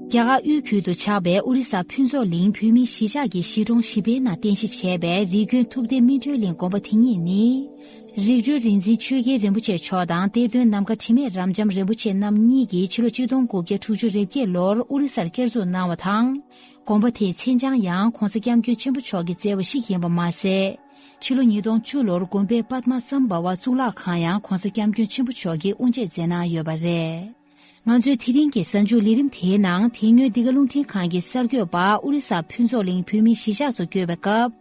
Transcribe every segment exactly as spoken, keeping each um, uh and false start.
རྒྱ་གར་དབུས་ཁུལ་དུ་ཆགས་པའི་ཨོ་རི་ས་ཕུན་ཚོགས་གླིང་བོད་མིའི་གཞིས་ཆགས་ཀྱི་གཞིས་གྲོང་བཞི་པའི་ནང་རྟེན་གཞི་བྱས་པའི་རིགས་མགོན་ཐུབ་བསྟན་སྨིན་གྲོལ་གླིང་དགོན་པ་དེ་ཉིད་ནི། རིག་འཕྲུལ་རིག་འཛིན་ཆོས་རྒྱལ་རིན་པོ་ཆེ་མཆོག་དང་གཏེར་སྟོན་ནམ་མཁའ་དྲི་མེད་རབ་འབྱམས་རིན་པོ་ཆེ་རྣམ་གཉིས་ཀྱིས་ཕྱི་ལོ་ཆིག་སྟོང་དགུ་བརྒྱ་དྲུག་ཅུ་རེ་བརྒྱད་ལོར་ཨོ་རི་སར་བསྐྱར་འཛུགས་གནང་བ་དང་། དགོན་པ་དེའི་མཚན་བྱང་ཡང་༧གོང་ས་༧སྐྱབས་མགོན་ཆེན་པོ་མཆོག་གི་མཛད་པ་ཞིག་ཡིན་པ་མ་ཟད། ཕྱི་ལོ་ཉིས་སྟོང་བཅུ་ལོར་དགོན་པའི་པདྨ་སམ་བྷ་ཝ་གཙུག་ལག་ཁང་ཡང་༧གོང་ས་༧སྐྱབས་མགོན་ཆེན་པོ་མཆོག་གིས་དབུ་འབྱེད་མཛད་གནང་ཡོད་པ་རེད། ང་ཚོའི་དེ་རིང་གི་གཟའ་མཇུག་ལས་རིམ་དེའི་ནང་དེ་སྔོན་འདི་ག་རླུང་འཕྲིན་ཁང་གི་གསར་འགོད་པ་ཨོ་རི་ས་ཕུན་ཚོགས་གླིང་བོད་མིའི་གཞིས་ཆགས་སུ་བསྐྱོད་པའི་སྐབས།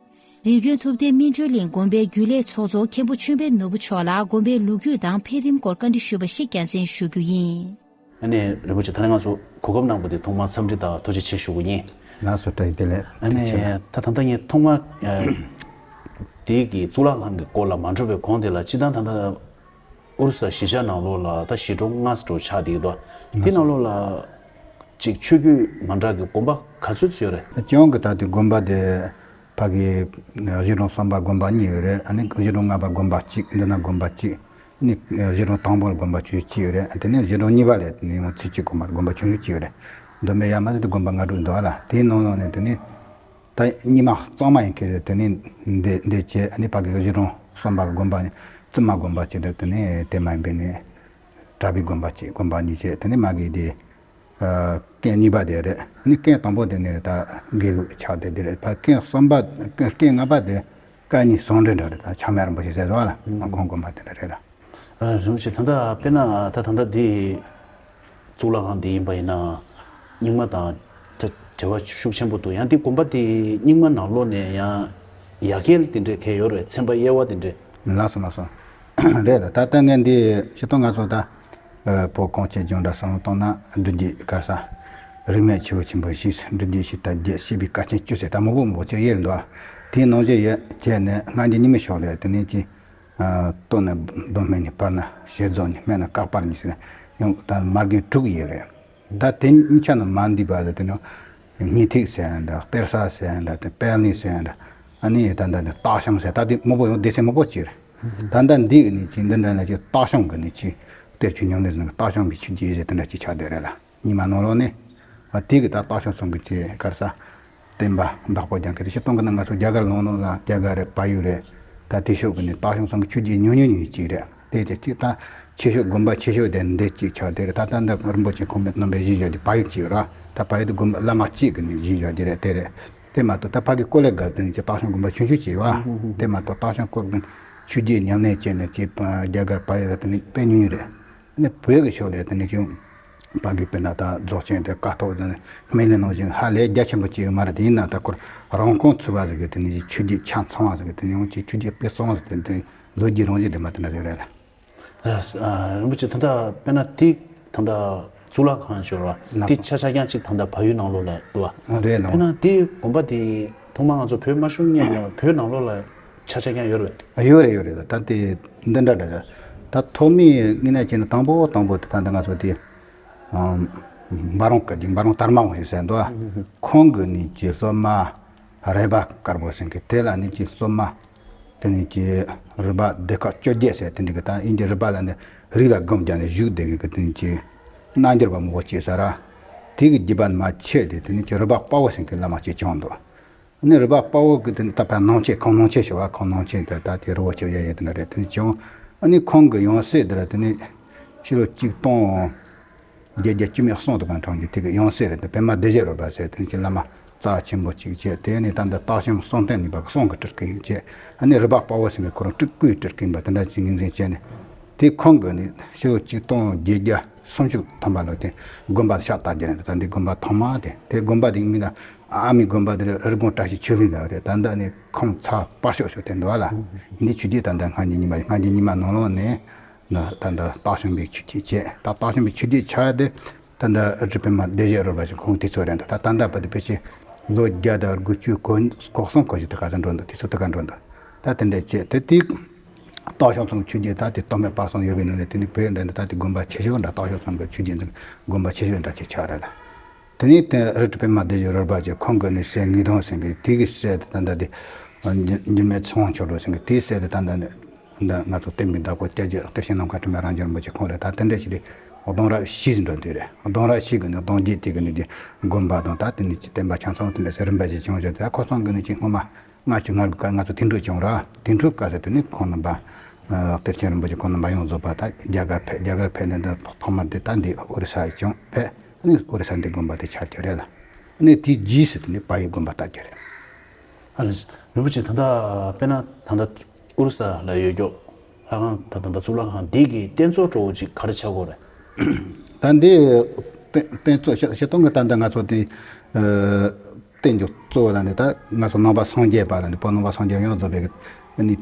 རིགས་མགོན་ཐུབ་བསྟན་སྨིན་གྲོལ་གླིང་དགོན་པའི་རྒྱུན་ལས་ཚོགས་གཙོ་མཁན་པོ་ཆོས་འཕེལ་ནོར་བུ་མཆོག་ལ་དགོན་པའི་ལོ་རྒྱུས་དང་འཕེལ་རིམ་སྐོར་བཀའ་འདྲི་ཞུས་པ་ཞིག་རྒྱང་སྲིང་ཞུ་རྒྱུ་ཡིན། ཨ་ནེ་རིན་པོ་ཆེ། ད་ནི་ང་ཚོ་གོ་སྐབས་གནང་བ་དེ་ཐོག་མར་འཚམས་འདྲི་དང་ཐུགས་རྗེ་ཆེ་ཞུ་གི་ཡིན། ལགས་སོ། བཀྲ་ཤིས་བདེ་ལེགས། ཨ་ནེ་ཐུགས་རྗེ་ཆེ། ད་ད་ལྟ་ངས་ཐོག་མར་ཨ་དེའི་གི་གཙུག་ལག་ཁང་གི་སྐོར་ལ་མ་འགྲོ་བའི་གོང་དེ་ལ་སྤྱིར་བཏང་ད་ལྟ་ཨོ་རི་ས་གཞིས་ཆགས་ནང་ལོགས་ལ་ད་གཞིས་གྲོང་ལྔ་ཙམ་ཆགས་བསྡད་ཀྱི་འདུག་དེ་ནང་ལོགས་ལ་ཅིག་ཆོས་བརྒྱུད་མ་འདྲ་གི་དགོན་པ་ག་ཚོད་ཙམ་ཡོད་རེད། སྤྱི་ཡོངས་ཀྱི་ད་དེ་དགོན་པ་དེ་ཕ་གི་གཞིས་གྲོང་གསུམ་པ་དགོན་པ་གཉིས་ཡོད་རེད། ཨ་ནི་གཞིས་གྲོང་ལྔ་པ་དགོན་པ་གཅིག་འདི་ན་དགོན་པ་གཅིག་ནི་གཞིས་གྲོང་དང་པོར་དགོན་པ་ཆུང་ཆུང་གཅིག་ཡོད་རེད། དེ་ནས་གཞིས་གྲོང་གཉིས་པ་ལ་ནི་ཡང་ཚིག་གཅིག་དགོན་པ་དགོན་པ་ཆུང་ཆུང་གཅིག་ཡོད་རེད། མདོ་སྨད་ཡར་མར་དེ་དགོན་པ་ལྔ་དྲུག་འདུག་ཨ་ལ། དེའི་ནང་ལོགས་ནས་དེ་ནི་ད་རྙིང་མ་གཙང་མ་ཡིན་མཁན་དེ་ནི་འདི་འདི་བྱས། ཨ་ནི་ཕ་གི་གཞིས་གྲོང་གསུམ་པ་གི་དགོན་པ་ནི་བཙུན་མ་དགོན་པ་གཅིག་དང་། དེ་ནས་དེ་མ་ཡིན་པའི་ནི་གྲྭ་པའི་དགོན་པ་གཅིག་དགོན་པ་གཉིས་བྱས། དེ་ནི་མ་གི་དེ་ཨ་རྐྱེན་གཉིས་པ་དེ་རེད། ཨ་ནི་རྐྱེན་དང་པོ་དེ་ནི་ད་དགེ་ལུགས་ཆགས་བསྡད་དེ་རེད། ཕ་རྐྱེན་གསུམ་པ་རྐྱེན་ལྔ་པ་དེ་བཀའ་རྙིང་ཟུང་འབྲེལ་འདྲ་རེད། ད་ཆགས་མེད་རིན་པོ་ཆེ་ཟེར་བ་ལ་ཨ་ཁོང་དགོན་པ་དེ་འདྲ་རེད་ལ། ཨ་རིན་པོ་ཆེ། ད་ལྟ་དཔེར་ན་ད་ད་ལྟ་འདི་གཙུག་ལག་ཁང་འདི་ཡིན་པ་ཡིན་ན་རྙིང་མ་དང་ད་འབྲེལ་བ་ཤུགས་ཆེན་པོ་འདུག་ཡང་འདི་དགོན་པ་འདི་རྙིང་མ་ནང་ལོགས་ནས་ཡང་ཡ་གྱལ་དེ་འདྲས་གང་ཡོད་རེད། ཚན་པ་དབྱེ་བ་དེ་འདྲས། ལགས་སོ་ལགས་སོ། རེད་ལ། ད་ལྟ་ངས་འདི་སྤྱིར་བཏང་ང་ཚོ་ད་ཨ་བོད་གངས་ཅན་ལྗོངས་འདྲ་བསམ་བློ་བཏང་ན་སྒྲུབ་བརྒྱུད་ག་རེ་ཟ། རིས་མེད་ཆེ་བ་ཆེན་པོ་བཞི། སྒྲུབ་བརྒྱུད་ཕྱི་དར་བརྒྱད། བཤད་པའི་བཀའ་ཆེན་བཅུ་ཟེར་ད་མང་པོ་མང་པོ་ཅིག་དབྱེ་རེད་འདུག་དེའི་ནང་བཞིན་ཡོད་བྱས་ནས་སྔ་འགྱུར་རྙིང་མའི་ཕྱོགས་ལ་དེ་ནས་ཀྱི། ཨ་སྟོད་ནས་མདོ་སྨད་གཉིས། བར་ན་བྱེ་རྫོང་གཉིས། སྨད་ན་འཁག་པ་གཉིས་ཟེར་ནས་ཡང་ད་མ་རྒན་དྲུག་ཡོད་རེད། ད་དེ་གཉིས་ཆ་ནས་མ་འདི་བ་ཟེར་དེ་ནི་སྙིང་ཐིག་ཟེར་ཡང་འདྲ། གཏེར་གསར་ཟེར་ཡང་འདྲ། དེ་དཔལ་ནི་ཟེར་ཡང་འདྲ། ཨ་ནི་ད་ལྟ་ནི་སྟག་ཤམ་ཟེར། ད་དེ་མང་པོ་ཡང་སྡེ་ཚན་མང་པོ་ཅིག་རེད། ད་ལྟ་འདི་གི་ནི་ཅི་འདི་འདྲ་ན་ཅི་སྟག་ཤམ་གི་ནི་ཅི་གཏེར་ཆོས་ཉམས་ལེན་ཟེར་ནི་སྟག་ཤམ་གི་ཆོས་བརྒྱུད་ཟེར་དེ་འདྲ་ཅིག་ཆགས་བསྡད་རེད་ལ། རྙིང་མ་ནང་ལོགས་ནས། ཨ་དེ་གི་ད་སྟག་ཤམ་ཚང་གི་ཅི་ག་རེ་ཟ། བསྟན་པ་བདག་པོ་རྒྱག་མཁན་དེ་སྤྱིར་བཏང་གི་ནི་ང་ཚོ་རྒྱ་གར་ནང་ལོགས་ལ་རྒྱ་གར་རེད། བལ་ཡུལ་རེད། ད་དེ་ཕྱོགས་ཀྱི་ནི་སྟག་ཤམ་ཚང་གི་ཆོས་བརྒྱུད་ཉུང་ཉུང་ཉུང་ཅིག་རེད། དེ་དེ་གཅིག་ད་ཆེ་ཤོས་དགོན་པ་ཆེ་ཤོས་དེ་འདི་གཅིག་ཆགས་དེ་རེད། ད་ད་འདི་རིན་པོ་ཆེ་ཁོང་མི་རྣམ་པས་བཞེངས་བཞག་དེ་བལ་ཡུལ་གཅིག་རེད། ད་བལ་ཡུལ་དུ་དགོན་པ་བླ་མ་གཅིག་གི་ནི་བཞེངས་བཞག་དེ་རེད། དེ་རེད། དེ་མ་གཏོགས་ད་ཕ་གི་ཀོ་ལེ་གལ་དེ་ནི་ཅི་སྟག་ཤམ་དགོན་པ་ཆུང་ཆུང་ཅིག་བ། དེ་མ་གཏོགས་སྟག་ཤམ་སྐོར་གྱི་ཆོས་བརྒྱུད་ཉམས་ལེན་བྱས་ནས་ཅི་རྒྱ་གར་བལ་ཡུལ་དེ་ནི་དཔེ་ཉུང་ཉུང་རེད། ནི་བོད་ཀྱི་ཕྱོགས་ལས་དེ་ནི་ཅུང་ཕ་གི་དཔེར་ན་ད་རྫོགས་ཆེན་དེ་ཀཿཐོག་དེ་ནི་སྨིན་གླིང་ནང་བཞིན་ཧ་ལས་རྒྱ་ཆེན་པོ་ཅིག་ཡོད་མ་རེད། དེ་ཡིན་ན་ད་ཁོར་རང་ཁོངས་ཚུད་པ་ཟིག་གི་དེ་ནི་ཆོས་བརྒྱུད་ཆ་ཚང་བ་ཟིག་གི་དེ་ནི་ཡང་ཅིག་ཆོས་བརྒྱུད་དཔེ་གཙང་བ་ཟིག་དེ་དེ་ལོ་རྒྱུས་རང་བཞིན་དེ་མ་དེ་འདྲ་ཟིག་རེད་ལ། རིན་པོ་ཆེ། ད་ལྟ་དཔེར་ན་དེ་ད་ལྟ་གཙུག་ལག་ཁང་ཞོར་བ་ལགས་དེ་སོ། ཆ་ཆ་རྐྱང་ཅིག་ད་ལྟ་བལ་ཡུལ་ནང་ལོགས་ལ་འདུག་བ། རེད་ལགས། དཔེར་ན་དེ་དགོན་པ་དེ་ཐོག་མར་ང་ཚོ་བོད་མ་ཤོར་སྔོན་ལ་བོད་ནང་ལོགས་ལ་ཆ་ཆ་རྐྱང་ཡོད་རེད། ཡོད་རེད་ཡོད་རེད། ད་དེ་འདི་འདྲ་འདྲ་རེད། ད་ཐོག་མའི་ངོས་ནས་བྱས་ན་དང་པོ་དང་པོ་དེ་ད་ལྟ་ང་ཚོ་དེ་འབའ་རོང་སྐད་ཀྱི་འབའ་རོང་དར་མ་འོང་ཞིག་ཟེར་འདུག་ཁོང་གི་ནི་ཀྱི་སློབ་མ་རས་པ་དཀར་པོ་ཟེར་མཁན་དེ་ལ་ནི་ཀྱི་སློབ་མ་དེ་ནི་ཀྱི་རུས་པ་སྡེ་ཁག་བཅོ་བརྒྱད་ཟེར་དེ་འདྲ་གི། ད་དབྱིན་ཇི་རུས་པ་ལ་ནི་རིགས་ལ་སྒོམ་རྒྱག་ནས་བཞུགས་བསྡད་མཁན་གྱི་དེ་ནི་ཀྱི་རྣལ་འབྱོར་པ་མང་པོ་སྐྱེས་ས་ར། དེ་གི་རྒྱུད་པ་མ་ཆད་དེ་དེ་ནི་ཀྱི་རུས་པ་དཔའ་བོ་ཟེར་མཁན་བླ་མ་སྐྱེས་བྱུང་འདུག་ཨ་ནི་རུས་པ་དཔའ་བོ་གི་དེ་ནི་ད་ཕར་ནང་ཆེན་ཁོང་ནང་ཆེན་ཞུ་བ། ཁོང་ནང་ཆེན་དེ་ད་དེ་རི་བོ་ཆེ་ཡ་ཡ་དེ་འདྲ་རེད། དེ་ནི་ཀྱང་ཨ་ནི་ཁོང་གི་ཡང་སྲིད་དེ་ལ་དེ་ནི་ཕྱི་ལོ་གཅིག་སྟོང་བརྒྱད་བརྒྱ་བཅུ་མེད་གསུམ་དུ་གང་གྲོང་གི་དེ་གི་ཡང་སྲིད་རེད། དེ་པདྨ་སྡེ་བཞི་རོལ་པ་ཟེར་དེ་ནི་ཀྱི་བླ་མ་རྩ་ཆེན་པོ་གཅིག་བྱས། དེ་ནི་ད་འདི་སྟག་ཤམ་གསུང་རྟེན་གཉིས་པ་གསུང་གི་སྤྲུལ་སྐུ་ཡིན་བྱས། ཨ་ནི་རུས་པ་དཔའ་བོ་ཟེར་མཁན་ཁོ་རང་སྤྲུལ་སྐུའི་སྤྲུལ་སྐུ་ཡིན་པ་དེ་འདྲ་ཅིག་ངོས་འཛིན་བྱས་ནས། དེ་ཁོང་གི་ནི་ཕྱི་ལོ་གཅིག་སྟོང་བརྒྱད་བརྒྱ་སུམ་ཅུ་ཐམ་པ་ལོ་དེ་དགོན་པ་ཤག་བཏབ་རྒྱུ་རེད། ད་འདི་དགོན་པ་ཐོག་མ་དེ་དེ་དགོན་པ་དེའི་མིང་ལ་ཨ་མའི་དགོན་པ་དེ་རི་སྒང་བཀྲ་ཤིས་ཆོས་གླིང་ལབ་རེད། ད་འདི་ནི་ཁོང་ཚ་པར་ཤོག་ཤོག་དེ་འདུག་ལ། འདི་ཆོས་བརྒྱུད་ད་འདི་སྔ་འགྱུར་རྙིང་མ། སྔ་འགྱུར་རྙིང་མ་ནང་ལོགས་ནས་ན་ད་འདི་སྟག་ཤམ་པའི་ཆོས་བརྒྱུད་བྱས། ད་སྟག་ཤམ་པའི་ཆོས་བརྒྱུད་ཆགས་དེ་ད་འདི་རི་པདྨ་སྡེ་བཞི་རོལ་པ་ཞིག་ཁོང་དེ་ཚོ་རེད་འདུག་ད་ད་འདི་བར་དུ་ཕལ་ཆེར་ལོ་བརྒྱ་དང་དགུ་བཅུ་གོ་གོ་གསུམ་གོ་བཞི་དེ་ག་ཚོད་འགྲོ་འདུག་དེ་ཚོ་དེ་ག་འགྲོ་འདུག་ད་དེ་འདྲ་བྱས་དེ་དེ། སྟག་ཤམ་ཚང་ཆོས་བརྒྱུད་ད་དེ་སྟོད་སྨད་བར་གསུམ་ཡོད་པའི་ནང་ནས་དེ་ནི་བོད་འདྲ་འདི་ད་དེ་དགོན་པ་ཆེ་ཤོས་འདྲ། སྟག་ཤམ་ཚང་གི་ཆོས་བརྒྱུད་འདི་དགོན་པ་ཆེ་ཤོས་འདྲ་ཅིག་ཆགས་རེད་ལ། དེ་ནས་དེ་རི་པདྨ་སྡེ་བཞི་རོལ་པ་ཅན་ཁོང་གི་ནི་སྲས་ངེས་དོན་ཟེར་མཁན་དེ་གི་སྲས་དེ་ད་ལྟ་དེ་འགྱུར་མེད་ཚེ་དབང་མཆོག་སྒྲོལ་ཟེར་མཁན་དེའི་སྲས་དེ་ད་ལྟ་ནི་འདི་ང་ཚོ་བསྟན་པའི་བདག་པོ་སྐྱབས་རྗེ་གཏེར་ཆེན་ནམ་མཁའ་དྲི་མེད་རབ་འབྱམས་རིན་པོ་ཆེ་ཁོང་རེད། ད་དེ་འདྲ་ཞིག་རེད། གདུང་རབས་བཞི་ཟིན་འགྲོ་དུས་རེད། གདུང་རབས་བཞི་གི་ནི་གདུང་བརྒྱུད་དེ་གི་ནི་དེ་དགོན་པ་དང་ད་དེ་ནི་ཅི་བསྟན་པ་ཆ་ཚང་དེ་འདྲ་ཟེར་རིམ་པ་ཞིག་བྱུང་བྱུང་དེ་ཁོ་ཚང་གི་ནི་ཅི་སྔོན་མ་ལྔ་བཅུ་ང་དགུ་ཀ་ང་ཚོ་དིང་འགྲུལ་བྱུང་ར། དིང་འགྲུལ་སྐབས་སུ་དེ་ནི་ཁོང་རྣམ་པ་གཏེར་ཆེན་རིན་པོ་ཆེ་ཁོང་རྣམ་པ་ཡོངས་རྫོགས་པ་ད་རྒྱ་གར་ཕེབས། རྒྱ་གར་ཕེབས་ནས་འདི་ཐོག་མར་དེ་ད་འདི་ཨོ་རི་ས་ཡིས་ཀྱང་ཕེབས། ཨ་ནི་ཨོ་རི་ས་འདི་དགོན་པ་དེ་ཆགས་ཀྱི་རེད་ལ། ཨ་ནི་དེའི་རྗེས་སུ་དེ་ནི་བལ་ཡུལ་དགོན་པ་བཏབ་ཀྱི་རེད། ཨ་ལས། རིན་པོ་ཆེ་ད་ལྟ་དཔེར་ན་ད་ལྟ་ཨོ་རི་ས་ལ་ཡོད་རྒྱུ་ལྷ་ཁང་ད་ད་ལྟ་གཙུག་ལག་ཁང་འདི་གི་རྟེན་གཙོ་གཙོ་བོ་ཅིག་ག་རེ་ཆགས་ཀྱི་ཡོད་རེད། ད་འདི་རྟེན་རྟེན་གཙོ་བཤད་བཤད་སྟངས་ཀྱི་ད་ལྟ་ང་ཚོ་དེ་རྟེན་གྱི་གཙོ་བོ་ལ་ནི་ད་ང་ཚོ་ནང་པ་སངས་རྒྱས་པ་ལ་ནི་བོད་ནང་པ་སངས་རྒྱས་ཡོངས་རྫོགས་པའི་ནི་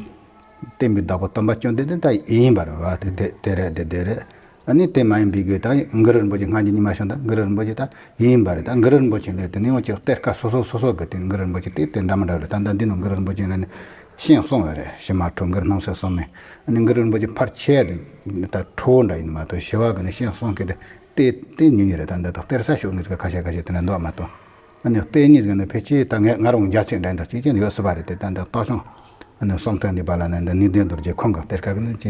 བསྟན་པའི་བདག་པོ་སྟོན་པ་བཅོམ་ལྡན་འདས་ད་ཡིན་པ་རེད་བ། དེ་དེ་དེ་རེད། དེ་དེ་རེད། ཨ་ནི་དེ་མ་ཡིན་པའི་གི་ད་གུ་རུ་རིན་པོ་ཆེ་སྔ་འགྱུར་རྙིང་མ་བྱུང་ད་གུ་རུ་རིན་པོ་ཆེ་ད་ཡིན་པ་རེད། ད་གུ་རུ་རིན་པོ་ཆེ་ལས་དེ་ནས་འོང་ཅིག་གཏེར་ཁ་སོ་སོ་སོ་སོ་གི་དེ་གུ་རུ་རིན་པོ་ཆེ་དེ་དེ་འདྲ་མི་འདྲ་རེད། ད་ད་འདི་ནང་གུ་རུ་རིན་པོ་ཆེ་ལ་ནི་ཤིང་གསུམ་ཡོད་རེད། ཕྱི་མ་ཁྲོ་གུ་རུ་སྣང་སྲིད་གསུམ་ནི། ཨ་ནི་གུ་རུ་རིན་པོ་ཆེ་ཕལ་ཆེ་དེ་ད་ཁྲོ་བོ་འདྲ་ཡིན་མ་གཏོགས་ཞི་བ་གི་ནི་ཤིང་གསུམ་གི་དེ་དེ་དེ་ཉུང་ཉུང་རེད། ད་འདི་དག་གཏེར་ས་ཤོག་ངེས་ཀྱི་ཁ་ཤས་ཁ་ཤས་དེ་འདྲ་འདུག་མ་གཏོགས། ཨ་ནི་ལྟས་ངན་ཟེར་ནས་ཕལ་ཆེར་ད་ངས་ང་རང་རྒྱ་ཆོས་འདྲ་འདྲ་ཅིག་ཅན་ཡོད་སྲིད་པ་རེད་དེ། ད་འདི་སྟག་ཤོང་ཨ་ནི་བསམ་གཏན་འདི་པ་ལ་ནི་འདི་ནུས་ལྡན་རྡོ་རྗེ་ཁོང་གི་གཏེར་ཁ་གི་ནི་ཅི་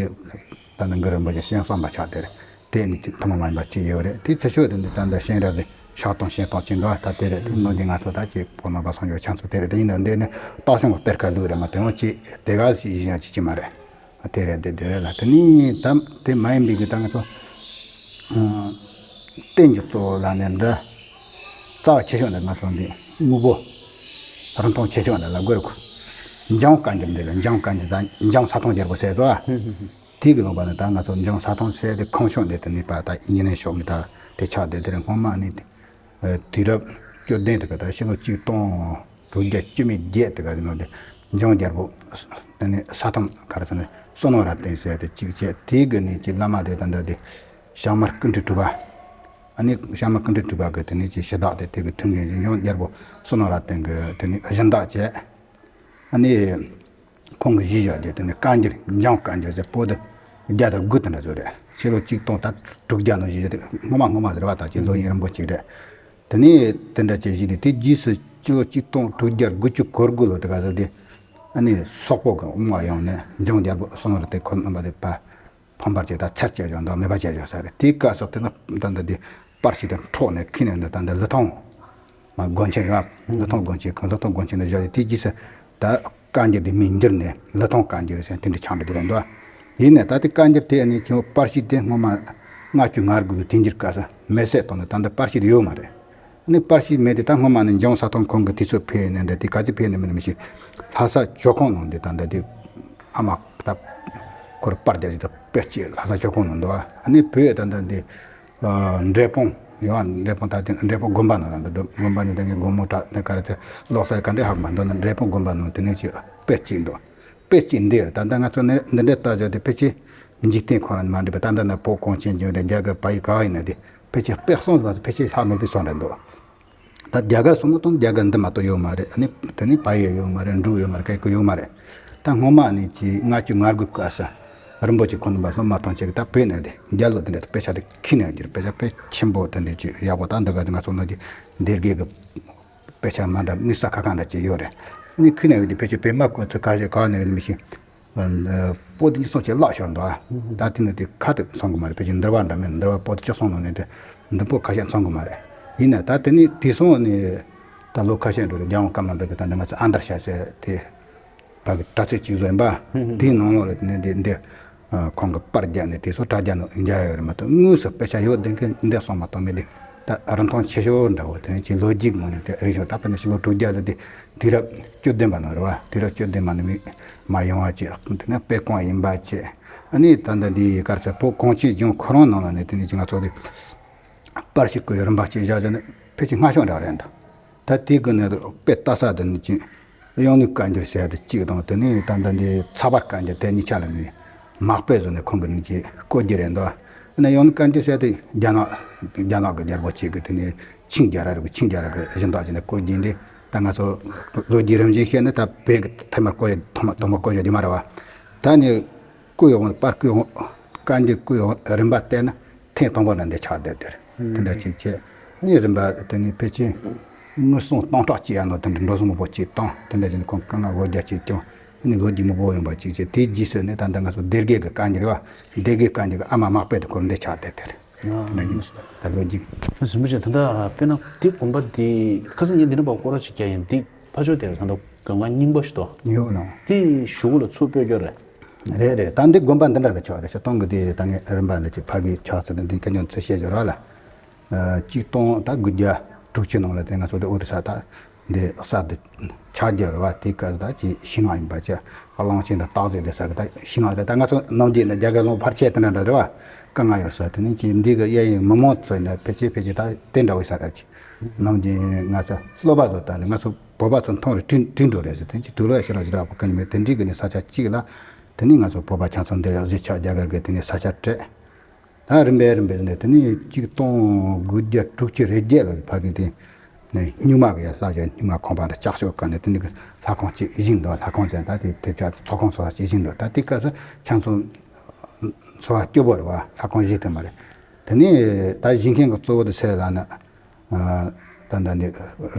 ད་ནི་གུ་རུ་རིན་པོ་ཆེ་ཤིང་གསུམ་པ་ཆགས་དེ་རེད། དེ་ནི་ཅི་ཐུན་མོང་མ་ཡིན་པ་ཅི་ཡོད་རེད། དེ་ཚེ་ཤོག་དེ་འདི་ད་འདི་ཤིང་ར་ཟེར་ཤག་དང་ཤིང་སྟོང་ཅི་འདུག་ད་དེ་རེད། དེ་ནོར་འདི་ང་ཚོ་ད་ཅི་བོད་ནང་པ་སངས་རྒྱས་ཆང་ཚོ་དེ་རེད། དེ་ཡིན་ན་འདི་ནི་སྟག་ཤོང་གི་གཏེར་ཁ་ལུགས་རེད་མ་གཏོགས་ཡང་ཅི་དེ་ག་ཞིག་ཡིན་ཡང་ཅི་ཅི་མ་རེད། དེ་རེད། དེ་དེ་རེད་ལ། དེ་ནི་ད་དེ་མ་ཡིན་པའི་གི་ད་ང་ཚོ་ཨ་རྟེན་གྱི་གཙོ་བོ་ལ་ནི་འདི་རྩ་བ་ཆེ་ཤོས་འདི་ང་ཚོ་འདི་དངོས་པོ་རིན་ཐང་ཆེ་ཤོས་འདི་ལ་དགོས་རེད་གོ། འཇང་བཀའ་འགྱུར་འདི་ལ་འཇང་བཀའ་འགྱུར་དང་འཇང་ས་ཐང་རྒྱལ་པོ་ཟེར་བ། དེ་གི་ལུང་པ་ནི་ད་ང་ཚོ་འཇང་ས་ཐང་ཟེར་དེ་ཁང་ཤོང་འདི་དེ་ནི་པ་ད་ཡིན་ནས་ཤོག་ནི་ད་དེ་ཆགས་བསྡད་དེ་རེད། སྔོན་མ་ནི། ཨ། དུས་རབས་བཅུ་བདུན་དེ་ག་ད་ཕྱི་ལོ་ཆིག་སྟོང་དྲུག་བརྒྱ་བཅུ་མེད་བརྒྱད་དེ་ག་ནང་དེ་འཇང་རྒྱལ་པོ་དེ་ནས་ས་ཐམ་ག་རེ་ཟེར་ན་བསོད་ནམས་རབ་བརྟན་ཟེར་དེ་གཅིག་བྱས། དེའི་གི་ནས་ཀྱི་བླ་མ་དེ་ད་ལྟ་དེ་ཞྭ་དམར་སྐུ་ཕྲེང་དྲུག་པ། ཨ་ནི་ཞྭ་དམར་སྐུ་ཕྲེང་དྲུག་པ་གི་དེ་ནས་ཀྱི་གཞི་བདག་དེ་དེ་གི་ཐུན་མཁན་གྱི་འཇང་རྒྱལ་པོ་བསོད་ནམས་རབ་བརྟན་གི་དེ་ནས་སྦྱིན་བདག་བྱས། ཨ་ནི། ཁོང་གི་གཞི་བཞག་རྒྱུ་དེ་ནི་བཀའ་འགྱུར་འཇང་བཀའ་འགྱུར་ཟེར་པོ་དེ་བརྒྱ་དང་དགུ་དེ་འདྲ་ཚོ་རེད། ཕྱི་ལོ་ཆིག་སྟོང་དང་དྲུག་བརྒྱ་ནང་བཞིན་རེད། སྔོན་མ་སྔོན་མ་ཟེར་བ་དང་ཅིག་ལོ་ཡུན་རིང་པོ་ཅིག་རེད། དེ་ནས་དེ་འདྲ་ཅིག་བཞི་དེ་དེ་རྗེས་སུ་ཕྱི་ལོ་ཆིག་སྟོང་དྲུག་བརྒྱ་དགུ་བཅུ་གོ་དགུ་ལོ་དེ་ག་ཟེར་དེ། ཨ་ནི་སོག་པོ་གི་དབང་བ་ཡོང་ནས་འཇང་རྒྱལ་པོ་བསོད་ནམས་རབ་བརྟན་ཁོ་རྣམ་པ་དེ་ཕ། ཕམ་པར་བྱས་ད་ཚར་བཅད་བཞག་འདུག་མེད་པ་བྱས་བཞག་ས་རེད། དེའི་སྐབས་སུ་དེ་ན་ད་ལྟ་དེ་པར་ཞིག་དང་འཕྲོག་ནས་ཁྱེར་ནས་འདི་ད་ལྟ་ལི་ཐང་མ་དགོན་ཆེན་ཡོད། ལི་ཐང་དགོན་ཆེན་གང་ལི་ཐང་དགོན་ཆེན་ལ་བཞག་ཡོད། དེ་རྗེས་སུ་ད་བཀའ་འགྱུར་དེ་མིང་བསྒྱུར་ནས་ལི་ཐང་བཀའ་འགྱུར་ཟེར་དེ་འདྲ་ཆགས་འདུག་དེ་རེད་འདུག་ཡིན་ནས་ད་དེ་བཀའ་འགྱུར་དེ་ནི་ཁྱེད་པར་ཞིག་དེ་སྔོན་མ་ལྔ་བཅུ་ང་དགུ་གི་དུས་འགྱུར་སྐབས་སུ་མེ་བསྲེགས་བཏང་ནས་ད་ལྟ་པར་ཞིག་ཡོད་མ་རེད། ནི་པར་ཞིག་མེད་དེ་ད་སྔོན་མ་ནི་འཇང་ས་ཐང་ཁོང་གི་དུས་ཚོད་ཕེབས་ནས་འདྲ་དེ་ག་ཚོད་ཕེབས་ནས་མིན་མི་ཤེས། ལྷ་ས་ཇོ་ཁང་ནང་འདི་ད་ལྟ་དེ་ཨ་མ་ད་ཁོར་པར་རྒྱག་རྒྱུ་དང་དཔེ་ཅིག་ལྷ་ས་ཇོ་ཁང་ནང་འདུག་ཨ་ནི་བོད་ད་ལྟ་འདི་འབྲས་སྤུངས་ཡོད། འབྲས་སྤུངས་ད་དེ་འབྲས་སྤུངས་དགོན་པ་ནང་ལ་འདུག་དགོན་པ་ནི་ད་ངའི་དགོན་མོ་གྲྭ་དེ་ག་རེ་དེ་ལོག་ས་ག་འདྲས་ཧ་གོ་མ་འདུག་ན་འབྲས་སྤུངས་དགོན་པ་ནང་དེ་ནས་ཅིག་དཔེ་ཅིག་འདུག་དཔེ་ཅིག་འདི་ད་ལྟ་ང་ཚོ་ནི་འདི་འདྲས་ལྟ་བྱ་དེ་དཔེ་ཅིག་འཇིག་རྟེན་ཁོ་ན་མ་འགྲིག་པ་ད་ལྟ་ན་བོད་གངས་ཅན་ལྗོངས་རེད། རྒྱ་གར་བལ་ཡུལ་ག་བ་ཡིན་ན་དེ་ཕལ་ཆེར་དཔེ་གསུམ་ཙམ་ཕལ་ཆེར་ལྷག་མེད་པའི་བཟོ་འདྲ་འདུག་ད་རྒྱ་གར་སོང་ན་དང་རྒྱ་གར་འདི་མ་གཏོགས་ཡོད་མ་རེད། ཨ་ནི་དེ་ནི་བལ་ཡུལ་ཡོད་མ་རེད། འབྲུག་ཡོད་མ་རེད། ག་གི་ཡོད་མ་རེད། ད་སྔོན་མ་ནི་ཅི་ལྔ་བཅུ་ང་དགུ་སྐབས་སུ་རིན་པོ་ཆེ་ཁོང་རྣམ་པ་སློབ་མ་ཐམས་ཅད་ཀྱིས་ད་བོད་ནས་དེ་རྒྱ་ལོ་དེ་འདྲ་དཔེ་ཆ་དེ་ཁྱེར་ནས་ཡོང་རྒྱུར་དཔེ་ཆ་དཔེ་ཆེན་པོ་དེ་འདྲ་ཅིག་ཡག་པོ་ད་འདི་ག་དེ་ང་ཚོ་ནང་གི་སྡེ་དགེ་གི་དཔེ་ཆ་མ་འདྲ་དམིགས་བསལ་ཁ་ཁ་འདྲ་ཅིག་ཡོད་རེད། ཨ་ནི་ཁྱེར་ནས་ཡོང་དུས་ཕལ་ཆེར་བོད་མ་ཁོང་ཚོ་ཁ་ཤས་ག་ནས་ཡོང་མི་ཤེས། པོ་ཏི་གཉིས་གསུམ་ཅིག་བརླག་ཤོར་འདུག་ད་དེ་ནི་དེ་ཁ་དེ་ཚང་གི་མ་རེད། ཕལ་ཆེར་འདུལ་བ་འདྲ་མིན་འདུལ་བ་པོ་ཏི་བཅུ་གསུམ་ནང་ནས་དེ་འདི་པོ་ཁ་ཤས་ཚང་གི་མ་རེད། ཡིན་ན་ད་དེ་ནི་དེ་སོང་ནས་ད་ལོ་ཁ་ཤས་འགྲོ་རེད། རྒྱལ་དབང་ཀརྨ་པའི་གི་ད་འདི་ང་ཚོ་ཨ་འདར་ཤ་ཟེར་དེ་ད་གི་དྲ་ཚིགས་གཅིག་བཟོ་ཡིན་པ། དེའི་ནང་ལོགས་ལ་དེ་ནི་དེ་འདི་ཁོང་གི་པར་རྒྱག་ནས་དེ་ཚོ་དྲ་རྒྱ་ནང་མཇལ་ཡོད་རེད་མ་གཏོགས་དངོས་སུ་དཔེ་ཆ་ཡོད་བསྡད་མཁན་འདི་སོང་མ་གཏོགས་མེད་དེ། ད་རིན་ཐང་ཆེ་ཤོས་འདྲ་བོ་དེ་ནི་ཅིག་ལོ་རྒྱུས་ངོས་ནས་དེ་རིག་ཤོག་ད་དཔེར་ན་ཕྱི་ལོ་དྲུག་བརྒྱ་ལ་དེ་དུས་རབས་བཅུ་བདུན་པ་ནང་རེད་བ། དུས་རབས་བཅུ་བདུན་པ་ནང་མི་མ་ཡོང་བ་བཅས་དེ་ནི་དཔེ་སྐོང་ཡིན་པ་བཅས། ཨ་ནི་ད་ལྟ་འདི་ཡི་གར་ཚ་བོད་གངས་ཅན་ལྗོངས་ཁོ་རང་ནང་ལ་ནི་དེ་ནི་ཅིག་ང་ཚོ་དེ་པར་ཞིག་གི་རིན་པ་ཅིག་བཞག་བཞག་ནི་ཕལ་ཆེར་སྔ་ཤོས་འདྲ་རེད་འདུག་ད་དེ་གི་ནི་དཔེ་ལྟ་ས་དེ་ནི་ཅིག་གཡང་ནུ་བཀའ་འགྱུར་ཟེར་ཡ་དེ་གཅིག་དང་དེ་ནས་ད་ལྟ་འདི་ཚགས་པར་བཀའ་འགྱུར་དེ་གཉིས་ཆ་ལ་ནི་མག་དཔེ་བཟོས་ནས་ཁོང་གི་ནི་ཅིག་བཀོད་རྒྱུ་རེད་འདུག་ཨ་ནི་གཡང་ནུ་བཀའ་འགྱུར་ཟེར་ཡ་དེ་རྒྱ་ནག་རྒྱ་ནག་གི་རྒྱལ་པོ་གཅིག་གི་དེ་ནས་ཆིང་རྒྱལ་རབས་རེད། ཆིང་རྒྱལ་རབས་ཀྱི་སྦྱིན་བདག་ཅིག་ནས་བཀོད་རྒྱུ་འདི་ད་ང་ཚོ་ལོ་རྒྱུས་རིམ་བཞིན་བཤད་ན་ད་བོད་ཀྱི་ཐ་མར་བཀོད་རྒྱུ་ཐོག་མ་ཐོག་མ་བཀོད་རྒྱུ་དེ་མ་རེད་བ། ད་ནི་བརྐོས་ཡོང་པར་བརྐོས་ཡོང་བཀའ་འགྱུར་བརྐོས་ཡོང་རིམ་པ་བལྟས་ན། ཐེངས་དང་པོ་ནས་འདི་ཆགས་བསྡད་དེར། དེ་འདྲ་ཅིག་བྱས། ཨ་ནི་རིམ་པ་དེ་ནི་ཕལ་ཆེར་དངུལ་སྲུང་སྟོང་ཕྲག་གཅིག་ཡར་ནོ་དེ་འདྲ་འགྲོ་སོང་མང་པོ་ཅིག་བཏང་། དེ་འདྲ་བྱས་ནས་ཁོང་དཀའ་ངལ་འོ་བརྒྱ་ཅིག་བྱུང་། ཨ་ནི་ལོ་རྒྱུས་མང་པོ་ཡོང་པ་ཅིག་བྱས། དེའི་རྗེས་སུ་ནི་ད་ལྟ་ང་ཚོ་སྡེ་དགེ་གི་བཀའ་འགྱུར་བ། སྡེ་དགེ་བཀའ་འགྱུར་གི་ཨ་མ་མག་དཔེ་དེ་ཁོར་འདི་ཆགས་བསྡད་དེར། རེད། དེ་འདྲ་ཡིན། ད་ལོ་རྒྱུས། རིན་པོ་ཆེ། ད་ལྟ་དཔེར་ན་འདི་དགོན་པ་འདི་ཁ་སང་ངས་འདི་ནས་ཕར་སྐོར་ར་ཅིག་བརྒྱབ་ཡིན། འདི་ཕར་ཕྱོགས་དེར་ད་ལྟ་དགོན་ཁང་རྙིང་པ་ཞིག་འདུག་ཡོད་ནོ། དེ་གཞུག་ལ་ཚུར་སྤོས་རྒྱུ་རེད། རེད་རེད། ད་འདི་དགོན་པ་འདི་འདྲ་ལ་ཆགས་རེད། ཤོ་སྟོང་གི་དེ་ད་ངས་རིམ་པ་འདི་ཅིག་ཕ་གི་ཆགས་ཚུལ་འདི་སྐད་ཆ་ཚུར་བཤད་རྒྱུ་ར་ལ། ཨ། གཅིག་སྟོང་ད་དགུ་བརྒྱ་དྲུག་ཅུ་ནང་ལ་དེ་ང་ཚོ་དེ་ཨོ་རི་ས་ད་འདི་ས་འདི་ཆགས་རྒྱུ་རེད་བ། དེ་སྐབས་ད་ཅིག་ཤིང་ནགས་ཡིན་པ་ཅིག་གླང་ཆེན་དང་སྟག་གཟིག་དེ་ས་གི་ད་ཤིང་ནགས་རེད། ད་ང་ཚོ་ནམ་རྒྱུན་ནས་རྒྱ་གར་ལུང་ཕར་ཆེ་དེ་འདྲ་འདྲ་རེད་བ། དཀའ་ངལ་ཡོད་ས། དེ་ནས་ཅིག་འདི་གི་གཡས་གཡོན་མི་མང་ཚོ་ནས་ཕལ་ཆེར་ཕལ་ཆེར་ད་དེ་འདྲ་བའི་ས་ག་ཅིག་ནམ་རྒྱུན་ང་ཚོ་སློབ་པ་ཚོ་ད་ནི་ང་ཚོ་བོད་པ་ཚོ་མཐོང་རེ་དྲིན་དྲིན་འགྲོ་རེད་ཟེར། དེ་ཅིག་དུས་ལ་ཞེ་དྲག་ཞེ་དྲག་པོ་ག་ནི་མེད། དེ་འདྲའི་གི་ནི་ས་ཆ་གཅིག་ལ་དེ་ནི་ང་ཚོ་བོད་པ་ཆ་ཚང་འདི་ལ་གཞིས་ཆགས་རྒྱ་གར་གི་དེ་ནི་ས་ཆ་སྤྲད། ད་རིམ་པས་རིམ་པས་ནས་དེ་ནས་གཅིག་སྟོང་དགུ་བརྒྱ་དྲུག་ཅུ་རེ་བརྒྱད་ལ་ཕ་གི་དེ་ནས་སྨྱུག་མ་གི་ཡ་ལྷ་བྱ་སྨྱུག་མ་ཁང་པ་འདི་ལྕགས་ཤོག་ག་ནས་དེ་ནས་གི་ལྷ་ཁང་གཅིག་བཞེངས་འདུག་ལྷ་ཁང་ཅན་ད་དེ་དེབ་ཆག་ཚོགས་ཁང་ཚོ་གཅིག་བཞེངས་འདུག་ད་དེ་སྐབས་སུ་ཆང་ཚོ་ཚོ་བ་སྐྱོ་པོ་རེད་བ། ལྷ་ཁང་བཞེངས་ཐུབ་མ་རེད། དེ་ནས་ད་བཞེངས་མཁན་གི་གཙོ་བོ་དེ་སེ་ར་ལ་ནི། ད་ལྟ་འདི་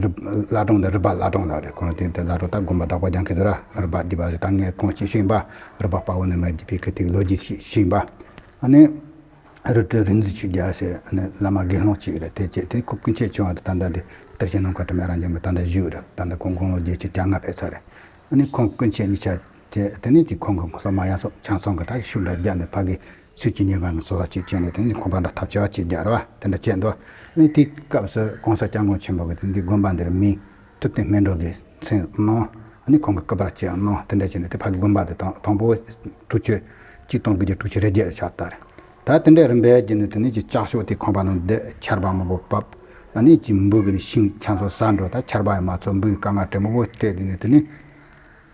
རི་བླ་བྲང་འདི་རི་པ་བླ་བྲང་ལ་རེད། ཁོང་དེ་དེ་བླ་བྲང་ད་དགོན་པ་བདག་པོ་རྒྱག་མཁན་ཚོ་ར་རི་པ་འདི་པ་ཞིག་ད་ངས་ཁོང་གཅིག་ཤེས་པ། རི་པ་དཔའ་བོ་ནས་མ་འདི་པའི་ཁ་ཐིག་ལོ་རྒྱུས་ཤིག་ཤེས་པ། ཨ་ནི་རི་ཁྲོད་རིག་འཛིན་ཆོས་རྒྱལ་ཟེར་ཨ་ནི་བླ་མ་དགེ་སློང་གཅིག་རེད། དེ་བཅས་དེ་ཁོ་ཀུན་མཁྱེན་ཆེ་བ་དེ་ད་ལྟ་འདི་གཏེར་ཆེན་ནམ་མཁའ་སྤྲིན་མེད་རང་རྒྱལ་མེད་ད་ལྟ་བཞུགས་རེད། ད་ལྟ་ཁོང་དགུང་ལོ་བརྒྱད་ཅུ་གྱ་ལྔ་ཕེབས་ཚར་རེད། ཨ་ནི་ཁོང་ཀུན་མཁྱེན་གཉིས་ཆ་དེ་དེ་ནས་དེ་ཁོང་གི་སློབ་མ་ཡང་སོགས་ཆང་ཚང་གི་ད་ཤུགས་འདྲ་བརྒྱབ་ནས་ཕ་གི་ཚུལ་གྱི་ཉེས་པ་ནི་ཚོ་ལ་གཅིག་བྱས་ནས་དེ་ནི་ཁང་པ་འདྲ་ཐབས་ཆེ་བ་གཅིག་རྒྱག་ར་བ་དེ་འདྲ་བྱས་འདུག་ཨ་ནི་དེའི་སྐབས་སུ་གོང་ས་སྐྱབས་མགོན་ཆེན་པོ་གིས་དེ་འདི་དགོན་པ་འདིར་མིང་ཐུབ་བསྟན་སྨིན་གྲོལ་ལས་མཚན་གནང་། ཨ་ནི་ཁོང་གི་སྐུ་པར་གཅིག་གནང་། དེ་འདྲ་བྱས་ནས་དེ་ཕ་གི་དགོན་པ་དེ་དང་དང་པོ་དྲུག་ཅུ་གཅིག་སྟོང་དགུ་བརྒྱ་དྲུག་ཅུ་རེ་བརྒྱད་ལ་ཕྱག་བཏབ་རེད། ད་དེ་འདྲའི་རིམ་པས་བརྒྱུད་ནས་དེ་ནས་ཀྱི་ལྕགས་ཤོག་དེ་ཁང་པ་ནང་བསྡད། ཆར་པ་མང་པོ་བབས། ཨ་ནི་ཀྱི་འབུ་གི་ནི་ཤིང་ཆང་ཚོ་ཟ་འགྲོ། ད་ཆར་པ་ཡང་མ་ཚོར། འབུའི་དཀའ་ངལ་དྲན་མོ་བོ་སྤྲད། དེ་ནས་དེ་ནས་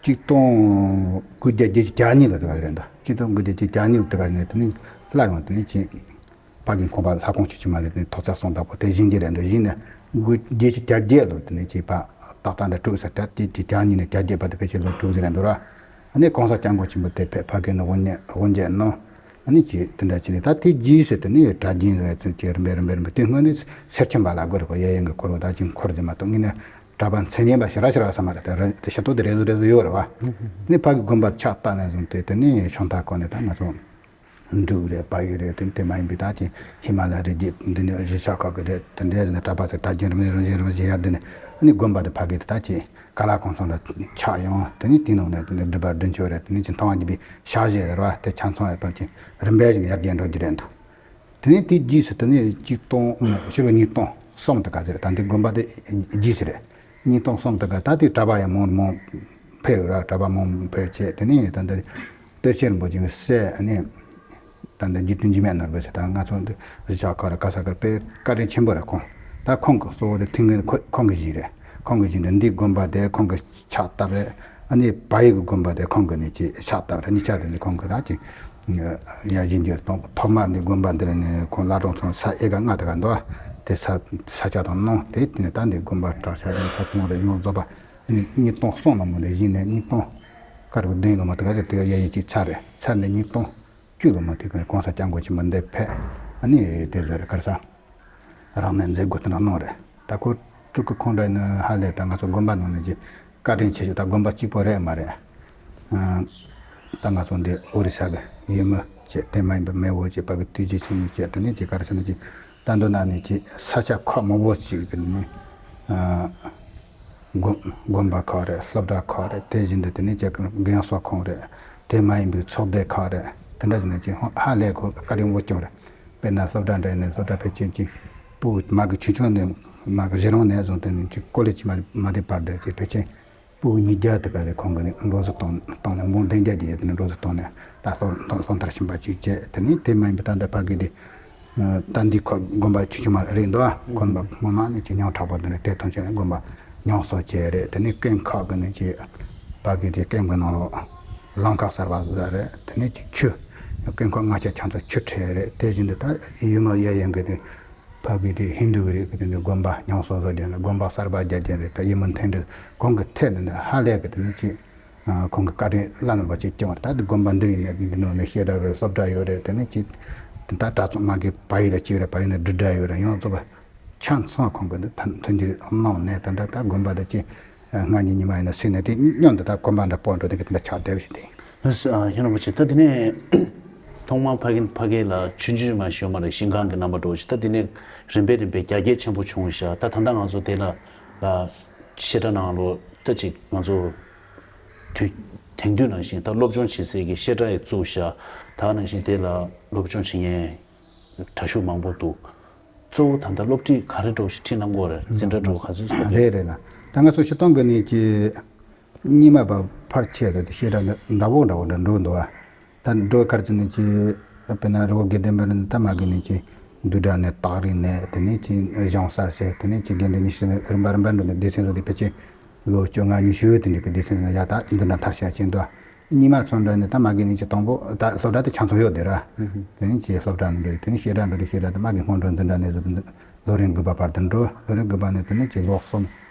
གཅིག་སྟོང་དགུ་བརྒྱ་བརྒྱད་ཅུ་གྱ་གཉིས་ལ་དེ་ག་རེད་འདུག་གཅིག་སྟོང་དགུ་བརྒྱ་བརྒྱད་ཅུ་གྱ་གཉིས་ལ་དེ་ག་ནས་དེ་ནས་སླར་ཡང་དེ་ནས་ཅི་ཕ་གི་ཁང་པ་ལྷ་ཁང་ཆུ་ཆུ་མ་ལས་དེ་ནས་ཐོག་ཚད་སོང་བདག་པོ་དེ་བཞེངས་ཀྱི་རེད་འདུག་བཞེངས་ནས་དགུ་བརྒྱད་ཅུ་གྱ་བརྒྱད་ལོ་དེ་ནས་ཅི་ཕ་ཏག་ཏག་འདྲ་དྲུག་ཟེར་ཏེ་དེ་ཅི་གྱ་གཉིས་ནས་གྱ་བརྒྱད་བར་དུ་ཕལ་ཆེར་ལོ་དྲུག་ཟེར་རེད་འདུག་ར། ཨ་ནི་གོང་ས་སྐྱབས་མགོན་ཆེན་པོ་དེ་ཕེབས། ཕ་གི་ནས་དབུ་བརྙེས་དབུ་འབྱེད་གནང་། ཨ་ནི་ཅི་དེ་འདྲ་བྱས་ནས་ད་དེ་རྗེས་སུ་དེ་ནས་གྲྭ་རྒྱུན་ཟེར་དེ་ཅི་རིམ་པས་རིམ་པས་རིམ་པས་དེ་སྔོན་ནས་སེར་ཆེན་པ་ལ་སྒོ་རེད་པ། གཡས་གཡོན་གྱི་འཁོར་བ་ད་ཅི་འཁོར་རྒྱུ་མ་གཏོགས་ངས་ནས་གྲྭ་པ་མཚན་སྙན་པ་ཞེ་དྲག་ཞེ་དྲག་ས་མ་རེད། དེ་རེད་དེ་ཤ་སྟོད་དེ་རེ་ཟུང་རེ་ཟུང་ཡོད་རེད་པ། ནི་ཕ་གི་དགོན་པ་ཕྱག་བཏབ་ནས་བཟུང་སྟེ་དེ་ནས་ཤང་ཐང་ཁོ་ནས་ད་ང་ཚོ་འབྲུག་རེད། བལ་ཡུལ་རེད། དེ་དེ་མ་ཡིན་པའི་ད་ཅི་ཧི་མ་ལ་རི་རྒྱུད་འདི་ནས་གཞིས་ཆགས་ཁག་གི་རེད། དེ་འདྲའི་ནས་གྲྭ་པ་ཚོ་གྲྭ་རྒྱུན་རིམ་བཞིན་རིམ་བཞིན་རིམ་བཞིན་ཡར་འདི་ནས་ཨ་ནི་དགོན་པ་དེ་ཕ་གི་དེ་ད་ཅི་ཀ་ལ་གོང་ཚང་ལ་ཆགས་ཡོང་། དེ་ནས་དེའི་ནང་ནས་དེ་ནས་སྒྲུབ་པ་བདུན་ཅུ་རེད། དེ་ནས་ཅི་མཐོང་བ་འཇུག་པའི་ཞག་བཞི་རེད་པ། དེ་ཆ་ཚང་ཡོད་པ་ཅི་རིམ་པས་བཞིན་ཡར་རྒྱས་འགྲོ་རྒྱུ་རེད་འདུག་དེ་ནས་དེའི་རྗེས་སུ་དེ་ནས་གཅིག་སྟོང་ཕྱི་ལོ་ཉིས་སྟོང་གསུམ་དེ་ག་ཟེར་ད་འདི་དགོན་པ་དེ་རྗེས་སུ་རེད། ཉིས་སྟོང་གསུམ་དེ་ག་ད་དེ་གྲྭ་པ་ཡང་མང་མང་ཕེབས་ར། གྲྭ་པ་མང་མང་ཕེབས་བྱས་དེ་ནས་ད་འདི་གཏེར་ཆེན་རིན་པོ་ཆེ་གི་སྲས་ཨ་ནི་ད་འདི་རྗེ་བཙུན་འཇིགས་མེད་ནོར་བུ་ཟེར་ད་ང་ཚོ་འདི་གཞིས་ཆགས་ཁག་རེད། ག་ས་གར་དཔེ་བཀའ་དྲིན་ཆེན་པོ་རེད། ཁོང་ད་ཁོང་གི་གཙོ་བོ་དེ་ཐུན་མིན་ཁོ་ཁོང་གི་གཞིས་རེད། ཁོང་གི་གཞིས་འདི་འདི་དགོན་པ་དེ་ཁོང་གི་ཕྱག་བཏབ་རེད། ཨ་ནི་བལ་ཡུལ་གྱི་དགོན་པ་དེ་ཁོང་གིས་ནི་ཅིག་ཕྱག་བཏབ་རེད། གཉིས་ཆ་དེ་ནི་ཁོང་གིས་ད་ཅིག་ཡར་བཞེངས་རྒྱུ་གཏོང་། ཐོག་མར་ནི་དགོན་པ་འདིར་ནི་ཁོང་བླ་བྲང་ཚང་ས་ཨེ་ཀར་ལྔ་དེ་ག་འདུག་དེ་ས་ས་ཆ་དང་གནང་། དེ་དེ་ནི་ད་འདི་དགོན་པ་གྲྭ་ཤག་དང་ཁོ་གཏོང་རེད། ཡོངས་རྫོགས་པ་ནི་ཉིས་སྟོང་གསུམ་ལ་མོ་ནས་བཞེངས་ནས་ཉིས་སྟོང་དཀར་པོ་བདུན་ལ་མོ་དེ་ག་ཟེར་དེ་ག་ཡ་ཡི་ཅིག་ཚར་རེད། ཚར་ནས་ཉིས་སྟོང་བཅུ་ལ་མོ་དེ་ག་གོང་ས་སྐྱབས་མགོན་ཆེན་པོ་འདིར་ཕེབས། ཨ་ནི་དེ་བཟོ་རེད། ག་རེ་ཟ། རང་ནས་མཛད་སྒོ་དེ་འདྲ་གནང་རེད། ད་ཁོ་སྤྲུལ་སྐུ་ཁོང་འདྲ་ནི་ཧ་ལས་ད་ང་ཚོ་དགོན་པ་ནང་ནས་ཀྱི་བཀའ་དྲིན་ཆེ་ཤོས་ད་དགོན་པ་གཅིག་པོ་རེད་མ་རེད། ཨ། ད་ང་ཚོ་འདི་ཨོ་རི་ས་གི་ཡུལ་མི་བཅས་དེ་མ་ཡིན་པའི་མེས་པོ་བཅས་ཕ་གི་དུས་རྒྱུན་ཆུང་ངུ་བཅས་དེ་ནས་ཀྱི་ག་རེ་ཟེར་ན་ཀྱི་ད་འདོད་ན་ནི་ཀྱི་ས་ཆ་ཁག་མང་པོ་ཞིག་གི་ནི། ཨ། དགོན་དགོན་པ་ཁག་རེད། སློབ་གྲྭ་ཁག་རེད། དེ་བཞིན་དུ་དེ་ནས་ཀྱི་རྒན་གསོ་ཁང་རེད། དེ་མ་ཡིན་པའི་ཚོགས་སྡེ་ཁག་རེད། དེ་འདྲ་བྱས་ནས་ཀྱི་ཧ་ལས་ཁོ་བཀའ་དྲིན་དབུལ་སྐྱོར་རེད། དཔེར་ན་སློབ་གྲྭ་འདྲ་ཡིན་ན་སློབ་གྲྭ་ཕལ་ཆེར་ཅིག་སྤུ་མ་གི་ཆུང་ཆུང་ནས་མ་གི་གཞི་རིམ་ནས་བཟུང་སྟེ་ནས་ཅིག་ཀོ་ལེ་ཇི་མ་མ་དེ་བར་དུ་ཅིག་ཕལ་ཆེར་སྤུ་ཉིས་བརྒྱ་དེ་ག་ལས་ཁོང་གི་ནི་འགྲོ་སོང་བཏང་བཏང་ནས་འབུམ་བདུན་བརྒྱ་དེ་ཡོད་དེ་ནས་འགྲོ་སོང་བཏང་ནས་ད་སློབ་སློབ་སློབ་མཐར་ཕྱིན་པ་ཅིག་བྱས། དེ་ནས་དེ་མ་ཡིན་པའི་ད་ལྟ་ཕ་གི་དེ་ད་འདི་ཁོ་དགོན་པ་ཆུང་ཆུང་མ་རེད་འདུག་དགོན་པ་སྔོན་མ་ནས་ཅིག་ཉམ་ཐག་པ་དེ་ནས་དེ་ཐོན་ཆེད་ནས་དགོན་པ་ཉམས་གསོ་བྱས་རེད། དེ་ནས་ཀེམ་ཁག་གི་ནས་ཅིག་ཕ་གི་དེ་ཀེམ་གི་ནང་ལོགས་ལམ་ཁ་གསར་པ་བཟོས་རེད། དེ་ནས་ཅིག་ཆུ་ཀེམ་ཁག་ལྔ་ཆ་ཆ་ཚང་ཆུ་ཁྲལ་རེད། དེ་བཞིན་དུ་ད་ཡུལ་མི་གཡས་གཡོན་གི་དེ་ཕ་གི་དེ་ཧིན་རྡུ་གི་རིགས་ཀྱི་དེ་ནས་དགོན་པ་ཉམས་གསོ་བཟོ་རྒྱུ་ནས་དགོན་པ་གསར་པ་རྒྱག་རྒྱུ་རེད། ད་ཡུལ་མི་མཐུན་སྒྲིལ་གོང་གི་ཐད་ནས་ནི་ཧ་ལས་གི་དེ་ནས་ཅིག་ཁོང་གི་བཀའ་དྲིན་བླ་ན་མེད་པ་ཅིག་བྱུང་བ་རེད། ད་དགོན་པ་འདི་ཡིན་ན་འདི་ནང་ནས་བཤད་གྲྭ་རེད། སློབ་གྲྭ་ཡོད་རེད། དེ་ནས་ཅིག་ད་གྲྭ་ཚང་མ་གི་བལ་ཡུལ་ལ་གཅིག་རེད། བལ་ཡུལ་ནས་འབྲུག་སྒྲ་ཡོད་རེད། ཡོངས་རྫོགས་པ་ཆ་ཚང་ཁོང་གི་འདི་མཐུན་འགྱུར་གནང་ནས་ད་ད་ད་དགོན་པ་འདི་ཅིག་སྔ་ཉིན་ཉི་མ་ཡིན་ན་སྲིད་ནས་དེ་སྔོན་དུ་ད་དགོན་པ་འདྲ་སྤོ་འགྲོ་དེ་གི་དེ་འདྲ་ཆགས་བསྡད་པ་ཞིག་དེ། ལགས་སོ། ཨ། ཡིན་རིན་པོ་ཆེ། ད་དེ་ནས་ད་ ཐོག་མར་ཕ་གི་ཕ་གི་ལ་ཆུང་ཆུང་མ་ཞོ་མ་རེད། ཤིང་ཁང་གི་རྣམ་པ་འགྲོ་ཞིག་ད་དེ་ནས་རིམ་པས་རིམ་པས་རྒྱ་སྐྱེད་ཆེན་པོ་བྱུང་ཤག་ད་ད་ལྟ་ང་ཚོ་དེ་ལ་ཤེལ་བྲག་ནང་ལོ་ད་ཅིག་ང་ཚོ་དུས་དེང་དུས་ནང་བཞིན་ད་སློབ་སྦྱོང་བྱེད་སའི་གི་ཤེལ་བྲག་ཡི་བཙུགས་ཤག་ད་ནང་བཞིན་དེ་ལ་སློབ་སྦྱོང་བྱེད་མཁན་དྲག་ཤུགས་མང་པོ་འདུག་གཙོ་བོ་ད་ལྟ་སློབ་ཁྲིད་ག་རེ་འགྲོ་ཞིག་ཁྲིད་གནང་གི་ཡོད་རེད། འཛིན་གྲྭ་འགྲོ་ག་ཚོད་ཚོད་རེད། རེད་རེད་ལ། ད་ང་ཚོ་སྤྱིར་བཏང་གི་ནས་ཀྱི་སྔོན་མ་བ་ཕར་ཆད་དེ་ཤེལ་བྲག་འདྲ་བོ་འདྲ་བོ་འདྲ་འགྲོ་འདུག་ད་འགྲོ་ཁར་ཅི་ནས་ཀྱི་དཔེར་ན་རི་བོ་དགེ་ལྡན་པ་ནི་ད་མ་གི་ནས་ཀྱི་འདུ་འདྲ་ནས་སྟག་རིང་ནས་དེ་ནས་ཀྱི་གཞང་སར་བྱས་དེ་ནས་ཀྱི་དགེ་འདུན་ཉི་ཤུ་ནས་རིམ་པ་རིམ་པ་འགྲོ་ནས་སྡེ་ཚན་རུ་དེ་ཕལ་ཆེར་ལོ་བཅོ་ལྔ་ཉི་ཤུ་དེ་འདྲ་གི་སྡེ་ཚན་ནས་ཡ་ད་འདུ་འདྲ་མཐར་ཕྱིན་ཅན་དུ། གཉིས་མ་ཚོ་འདྲ་ནི་ད་མ་གི་ནི་ཅི་དང་པོ་ད་སློབ་གྲྭ་དེ་ཆ་ཚང་ཡོད་དེ་ར། དེ་ནི་ཅི་སློབ་གྲྭ་ནི་འགྲོ་དེ་ནི་ཤེལ་གྲྭ་འགྲོ་དེ་ཤེལ་གྲྭ་དེ་མ་གི་སྔོན་འགྲོ་འཛིན་གྲྭ་ནས་བཟོ་དེ་ལོ་རིམ་དགུ་པ་བར་དུ་འགྲོ། ལོ་རིམ་དགུ་པ་ནས་དེ་ནི་ཅི་ལོ་གསུམ་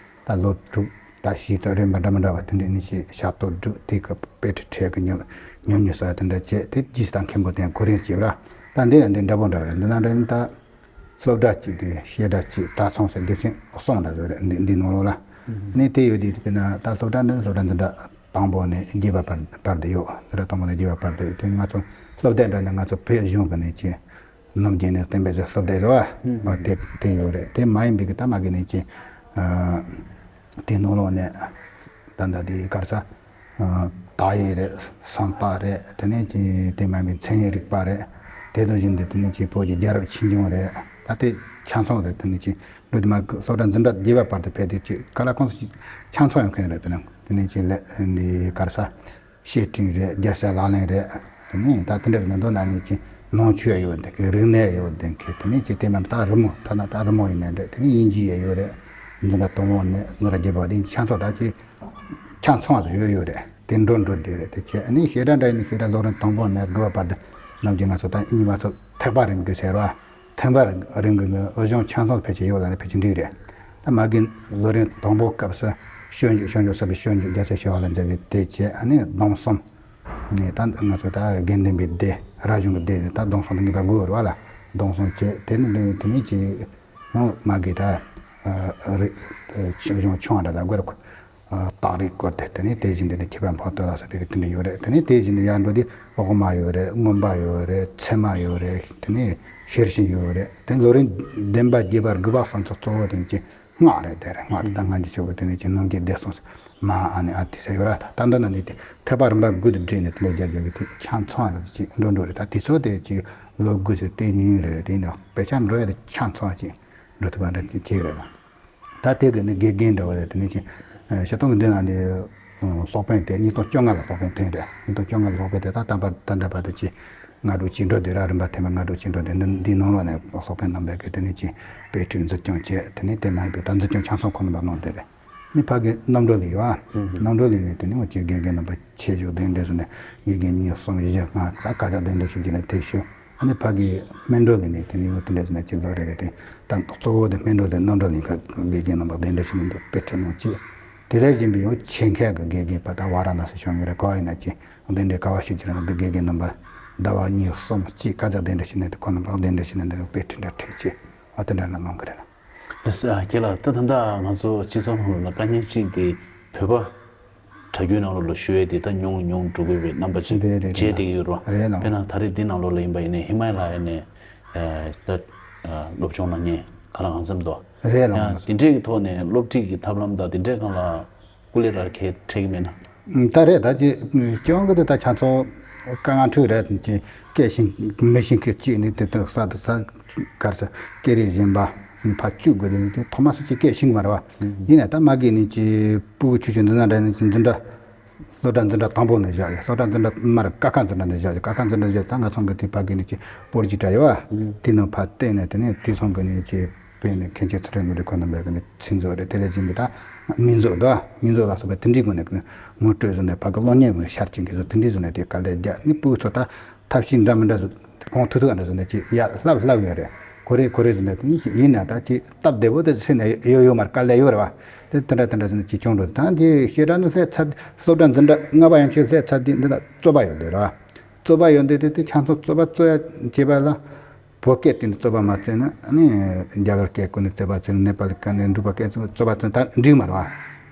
ད་ལོ་དྲུག་ད་བཞི་ད་རིམ་པ་འདྲ་མི་འདྲ་བ་དེ་འདྲ་ནི་ཅི་ཞག་ཐོག་དྲུག་དེ་གི་དཔེ་ཁྲིད་ཁྲིད་གི་ཉམས་ཉམས་ཉམས་སོ་དེ་འདྲ་བྱས་དེ་རྗེས་ད་མཁན་པོ་དེ་གོ་རིམ་བྱེད་ར། ད་འདི་ལ་འདི་འདྲ་པོ་འདྲ་ར་འདི་ན་འདྲ་ནི་ད། སློབ་གྲྭ་གཅིག་དེ་ཤེལ་གྲྭ་གཅིག་གྲྭ་ཚང་ཟེར་སྡེ་ཚན་གསུམ་འདྲ་བཟོ་རེད་འདི་འདི་ནང་ལོགས་ལ། ནི་དེ་ཡོད་དེ་དཔེར་ན་ད་སློབ་གྲྭ་འདི་སློབ་གྲྭ་འཛིན་གྲྭ་དང་པོ་ནས་བརྒྱད་པ་བར་བར་དུ་ཡོད། འཛིན་གྲྭ་དང་པོ་ནས་བརྒྱད་པ་བར་དུ་ཡོད་དེ་ང་ཚོ་སློབ་དེབ་འདྲ་ནི་ང་ཚོ་བོད་གཞུང་གི་ནས་ཀྱི་ནམ་རྒྱུན་ནས་གཏན་འབེབས་ཀྱི་སློབ་དེབ་རེད་བ། དེ་དེ་ཡོད་རེད། དེ་མ་ཡིན་པའི་གི་ད་མ་གི་ནས་ཀྱི་དེ་ནང་ལོགས་ནས་ད་ལྟ་དེ་གར་ས། ཨ། ཏཱ་ཡིག་རེད། སམ་ཏཱ་རེད། དེ་ནས་ཀྱི་དེ་མ་ཡིན་པའི་མཚན་ཉིད་རིག་པ་རེད། དེ་དང་བཞིན་དུ་དེ་ནས་ཀྱི་བོད་ཀྱི་རྒྱལ་རབས་ཆོས་འབྱུང་རེད། ད་ལྟའི་ཆ་ཚང་རེད། དེ་ནས་ཀྱི་འགྲོ་དུ་མ་སློབ་གྲྭ་འཛིན་གྲྭ་བརྒྱད་པ་བར་དུ་ཕེབས་ཏེ་ཀྱི་ག་ལ་ཁོང་ཚོ་ཆ་ཚང་ཡོང་མཁན་རེད། དེ་ནས་དེ་ནས་ཀྱི་ལས་འདི་གར་ས་བཤད་ཁྲིད་རེད། རྒྱལ་སྲས་ལག་ལེན་རེད། དེ་ནས་ད་དེ་འདྲ་མི་འདུག་ན་ནས་ཀྱི་ནང་ཆོས་ཡོད་དེ་གི་རིག་གནས་ཡོད་དེ་གི་དེ་ནས་ཀྱི་དེ་མ་ད་རི་མོ་ད་ན་ད་རི་མོ་ཡིན་ནའི་རེད། དེ་ནས་དབྱིན་ཇི་ཡི་ཡོད་རེད། འཛིན་གྲྭ་དང་པོ་ནས་ནོར་རྒྱས་པ་དེ་ཆ་ཚང་ད་ཀྱི་ཆ་ཚང་ཟིག་ཡོད་ཡོད་རེད། དེ་འགྲོ་འགྲོ་དེ་རེད། དེ་ཁྱེད་ཨ་ནི་ཤེས་ར་འདྲ་ཡིན་ཤེས་ར་ལོ་རིམ་དང་པོ་ནས་དགུ་པ་བར་དུ་ནམ་རྒྱུན་ང་ཚོ་ད་ཨིན་ཇི་མ་ཚོ་ཐེག་པ་རིམ་དགོས་ཟེར་བ། ཐེག་པ་རིམ་གྱི་འོ་སྦྱོང་ཆ་ཚང་ཕལ་ཆེར་ཡོད་ལ་ནི་ཕལ་ཆེར་འགྲིག་རེད། ད་མ་གི་ལོ་རིམ་དང་པོ་སྐབས་སུ་སྤྱོད་འཇུག་སྤྱོད་འཇུག་ཟེར་བའི་སྤྱོད་འཇུག་རྒྱལ་སྲས་ཞི་བ་ལྷ་མཛད་པའི་དེ་བྱས་ཨ་ནི་སྡོམ་གསུམ། ཨ་ནི་ད་ང་ཚོ་ད་དགེ་འདུན་པའི་སྡེ་རབ་བྱུང་གི་སྡེ་ནི་ད་སྡོམ་གསུམ་དུ་ངེས་པར་དགོས་རེད་བ་ལ། སྡོམ་གསུམ་བྱས་དེ་ནི་དེ་ནི་ཅི་ཡང་མ་གི་ད་རིག་ཆེ་གཞུང་ཆུང་བ་འདྲ་ལ་དགོས་རེད། སྟག་རིས་བསྐོར་ཏེ་དེ་ནས་དེ་བཞིན་དུ་ནི་ཁྱད་པར་འཕགས་བསྟོད་ལ་སོགས་པའི་དེ་འདྲ་ཡོད་རེད། དེ་ནས་དེ་བཞིན་དུ་ཡར་འགྲོ་དུས་དབུ་མ་ཡོད་རེད། མངོན་པ་ཡོད་རེད། ཚད་མ་ཡོད་རེད། དེ་ནས་ཤེར་ཕྱིན་ཡོད་རེད། དེ་ལོ་རིམ་བདུན་པ་བརྒྱད་པ་དགུ་པ་གསུམ་ཚོ་གཙོ་བོ་དེ་ནས་ཀྱི་སྔགས་རེད། དེ་རེད། སྔགས་དེ་ད་སྔགས་ཀྱི་ཆོས་གོས་དེ་ནས་ཀྱི་ནང་གི་སྡེ་གསུམ་མ་ཨ་ནི་ཨ་ཏི་ས་ཡོད་ར། ད་ལྟ་ན་ནི་དེ་ཐེག་པ་རིམ་པ་དགུ་དུ་བསྒྲིལ་ནས་དེ་ལས་རྒྱབ་རྒྱབ་ཀྱི་དེ་ཆ་ཚང་རེད། ཅིག་འགྲོ་འགྲོ་རེད། ད་དེ་ཚོ་དེ་ཅིག་ལོ་དགུ་ཚོད་དེ་ཉུང་ཉུང་རེད་རེད། དེ་ཡིན་ནའང་དཔེ་ཆ་འགྲོ་ཡ་དེ་ཆ་ཚང་ཅིག་འགྲོ་ཐུབ་པ་འདྲ་དེ་ཅིག་རེད་ལ། ད་དེ་གི་ནི་དགེ་རྒན་འདྲ་བ་རེད། དེ་ནི་ཅི། ཤེས་རྟོགས་འདི་ན་ནི། སློབ་དཔོན་དེ་ཉིས་སྟོང་བཅོ་ལྔ་ལ་སློབ་དཔོན་བསྟེན་རེད། ཉིས་སྟོང་བཅོ་ལྔ་ལ་སློབ་དཔོན་དེ་ད་ད་བར་ད་ལྟ་བར་དུ་ཅི། སྔ་དྲོ་ཅི་འགྲོ་དེ་ར་རིམ་པ་ཐེངས་མ་སྔ་དྲོ་ཅི་འགྲོ་དེ་འདི་འདི་ནང་ལ་ནས་སློབ་དཔོན་རྣམ་པས་གི་དེ་ནི་ཅི། དཔེ་ཁྲིད་འཛིན་སྐྱོང་བྱས་དེ་ནི་དེ་མ་ཡིན་པའི་ད་འཛིན་སྐྱོང་ཆ་ཚང་ཁོ་ན་པ་གནང་དེ་རེད། ནི་ཕ་གི་རྣམ་གྲོལ་ལས་ཡོད་ཨ། རྣམ་གྲོལ་ལས་ནི་དེ་ནི་འོ་ཅི་དགེ་རྒན་རྣམ་པ་ཆེ་ཞུ་གདན་འདྲེན་ཞུ་ནས་དགེ་རྒན་གཉིས་གསུམ་བཞི་ལྔ་ད་ཀ་ཅག་གདན་འདྲེན་ཞུ་རྒྱུ་ན་དེ་ཞུ། ཨ་ནི་ཕ་གི་སྨིན་གྲོལ་ལས་ནི་དེ་ནི་འོ་དེ་འདྲ་ཞུ་ན་ཅི་ལོ་རེ་རེ་དེ་ད་གཙོ་བོ་དེ་སྨིན་གྲོལ་དེ་རྣམ་གྲོལ་ལས་ཁ་དགེ་རྒན་རྣམ་པ་གདན་འདྲེན་ཞུ་ནི་འདུག་དཔེ་ཁྲིད་གནང་ཅི། དེ་ལས་གཞན་པའི་འོ་ཆེད་མཁས་གི་དགེ་རྒན་པ་ད་ཝ་ར་ཎ་སི་ཞུ་ཡོད་རེད། ག་བ་ཡིན་ན་ཅི་གདན་འདྲེན་ག་བ་ཞུ་རྒྱུ་ན་འདི་དགེ་རྒན་རྣམ་པ་ཟླ་བ་གཉིས་གསུམ་གཅིག་ཀ་ཅག་གདན་འདྲེན་ཞུ་ནི་དེ་ཁོ་རྣམ་པ་གདན་འདྲེན་ཞུ་ནི་འདི་དཔེ་ཁྲིད་འདྲ་ཁྲིད་ཅི། འོ་དེ་འདྲ་ན་གནང་གི་རེད། ལགས་སོ། ཁྱེད་ལ་ད་ད་ལྟ་ང་ཚོ་སྤྱི་ཚོགས་ནང་ལ་དཀའ་ངལ་གཅིག་དེ་བོད་པ་དྲ་རྒྱའི་ནང་ལོགས་ལ་ཞུ་ཡས་དེ་ད་ཉུང་ཉུང་འགྲོ་གི་ཡོད་པའི་རྣམ་པ་ཅིག་རེད་རེད་རེད། བྱས་བསྡད་ཀྱི་ཡོད་རེད་བ། རེད་ལགས། དཔེར་ན་ད་རེས་འདི་ནང་ལོགས་ལ་ཡིན་པ་ཡིན་ནའི་ཧི་མ་ལ་ཡ་ནས་ད་སློབ་སྦྱོང་གནང་མཁན་ག་ལ་གང་འཚམ་འདུག་རེད་ལགས། དེ་འདྲས་ཀྱི་ཐོག་ནས་སློབ་ཁྲིད་ཀྱི་ཐབས་ལམ་དང་དེ་འདྲས་སྒང་ལ་སྐུ་ལས་ར་ཁྱེད་འཕྲད་ཀྱི་མེད་ན། ད་རེད། ད་ཅི་སྤྱི་ཡོངས་ཀྱི་དེ་ད་ཆ་ཚང་དཀའ་ངལ་འཕྲད་རེད། ཅི་སྐད་ཤེས་མི་ཤེས་མཁན་གཅིག་ནི་དེ་དག་ས་དེ་ས་གར་ས་སྐད་རིགས་གཞན་པ་ནི་ཕར་བཅུག་དགོས་དེ་ནི་དེ་ཐོག་མ་སུ་གཅིག་སྐད་ཤེས་ཀྱི་མ་རེད་བ། ཡིན་ནའི་ད་མ་གི་ནི་ཅི་སྤུ་གུ་ཆུང་ཆུང་འདི་ན་འདྲ་ནི་ཅི་འཛིན་གྲྭ་སློབ་གྲྭ་འཛིན་གྲྭ་དང་པོ་ནས་བཞག་ཡོད། སློབ་གྲྭ་འཛིན་གྲྭ་མར་ཀ་ཁ་འཛིན་གྲྭ་ནས་བཞག་ཡོད། ཀ་ཁ་འཛིན་གྲྭ་བཞག་ད་ང་ཚང་གི་དེ་ཕ་གི་ནི་ཅི་སྤོར་གྱི་གྲྭ་ཡོད་བ། དེ་ནང་ཕར་བསྟན་ནས་དེ་ནི་དེ་ཚང་གི་ནི་ཅི། དཔེ་ནི་མཁན་ཆེན་ཚུལ་ཁྲིམས་དངོས་གྲུབ་ཁོ་རྣམ་པས་ཀྱི་ནི་ཚིག་མཛོད་རེད། དེ་ལས་གཞན་གྱི་ད་མིང་མཛོད་དོ། མིང་མཛོད་ལ་སོགས་པའི་དེ་འདྲའི་སྒོ་ནས་ཀྱི་ངོ་སྤྲོད་བཟོ་ནས་ཕ་གི་གློག་བརྙན་ངོས་ཤར་ཅན་གྱི་བཟོ་དེ་འདྲའི་བཟོ་ནས་དེ་ག་ལས་རྒྱ་ནི་སྤུ་གུ་ཚོ་ད་ཐབས་ཤེས་འདྲ་མི་འདྲ་བཟོ་གོང་ཐུག་ཐུག་འདྲ་བཟོ་ནས་ཅིག་ཡ་ལྷབ་ལྷབ་ཡོད་རེད། གོ་རེ་གོ་རེ་བཟོ་ནས་དེ་ནི་ཅིག་ཡིན་ན་ད་ཅིག་སྟབས་བདེ་པོ་དེ་སེམས་ནས་ཡོད་ཡོད་མར་དཀའ་ལས་ཡོད་རེད་བ། དེ་དེ་འདྲ་དེ་འདྲ་བཟོ་ནས་ཅིག་བྱུང་འགྲོ། ད་འདི་ཤེས་ར་ནི་ལྷས་ཚར་སློབ་གྲྭ་འཛིན་གྲྭ་ལྔ་པ་ཡན་ཆད་ལྷས་ཚར་དུས་འདི་ལ་རྩོད་པ་ཡོད་འདུག་རེད་བ། རྩོད་པ་ཡོད་འདུག་དེ་དེ་ཆ་ཚང་རྩོད་པ་རྩོད་ཡ་བྱེད་པ་ལ། བོད་སྐད་སྟེང་དུ་རྩོད་པ་མ་རྩོད་ན་ཨ་ནི་རྒྱ་གར་སྐད་ཀུན་ནས་རྩོད་པ་རྩོད་ན་ནེ་པ་ལི་སྐད་ནས་འབྲུག་པ་སྐད་རྩོད་པ་རྩོད་ན་ད་འགྲིག་མ་རེད་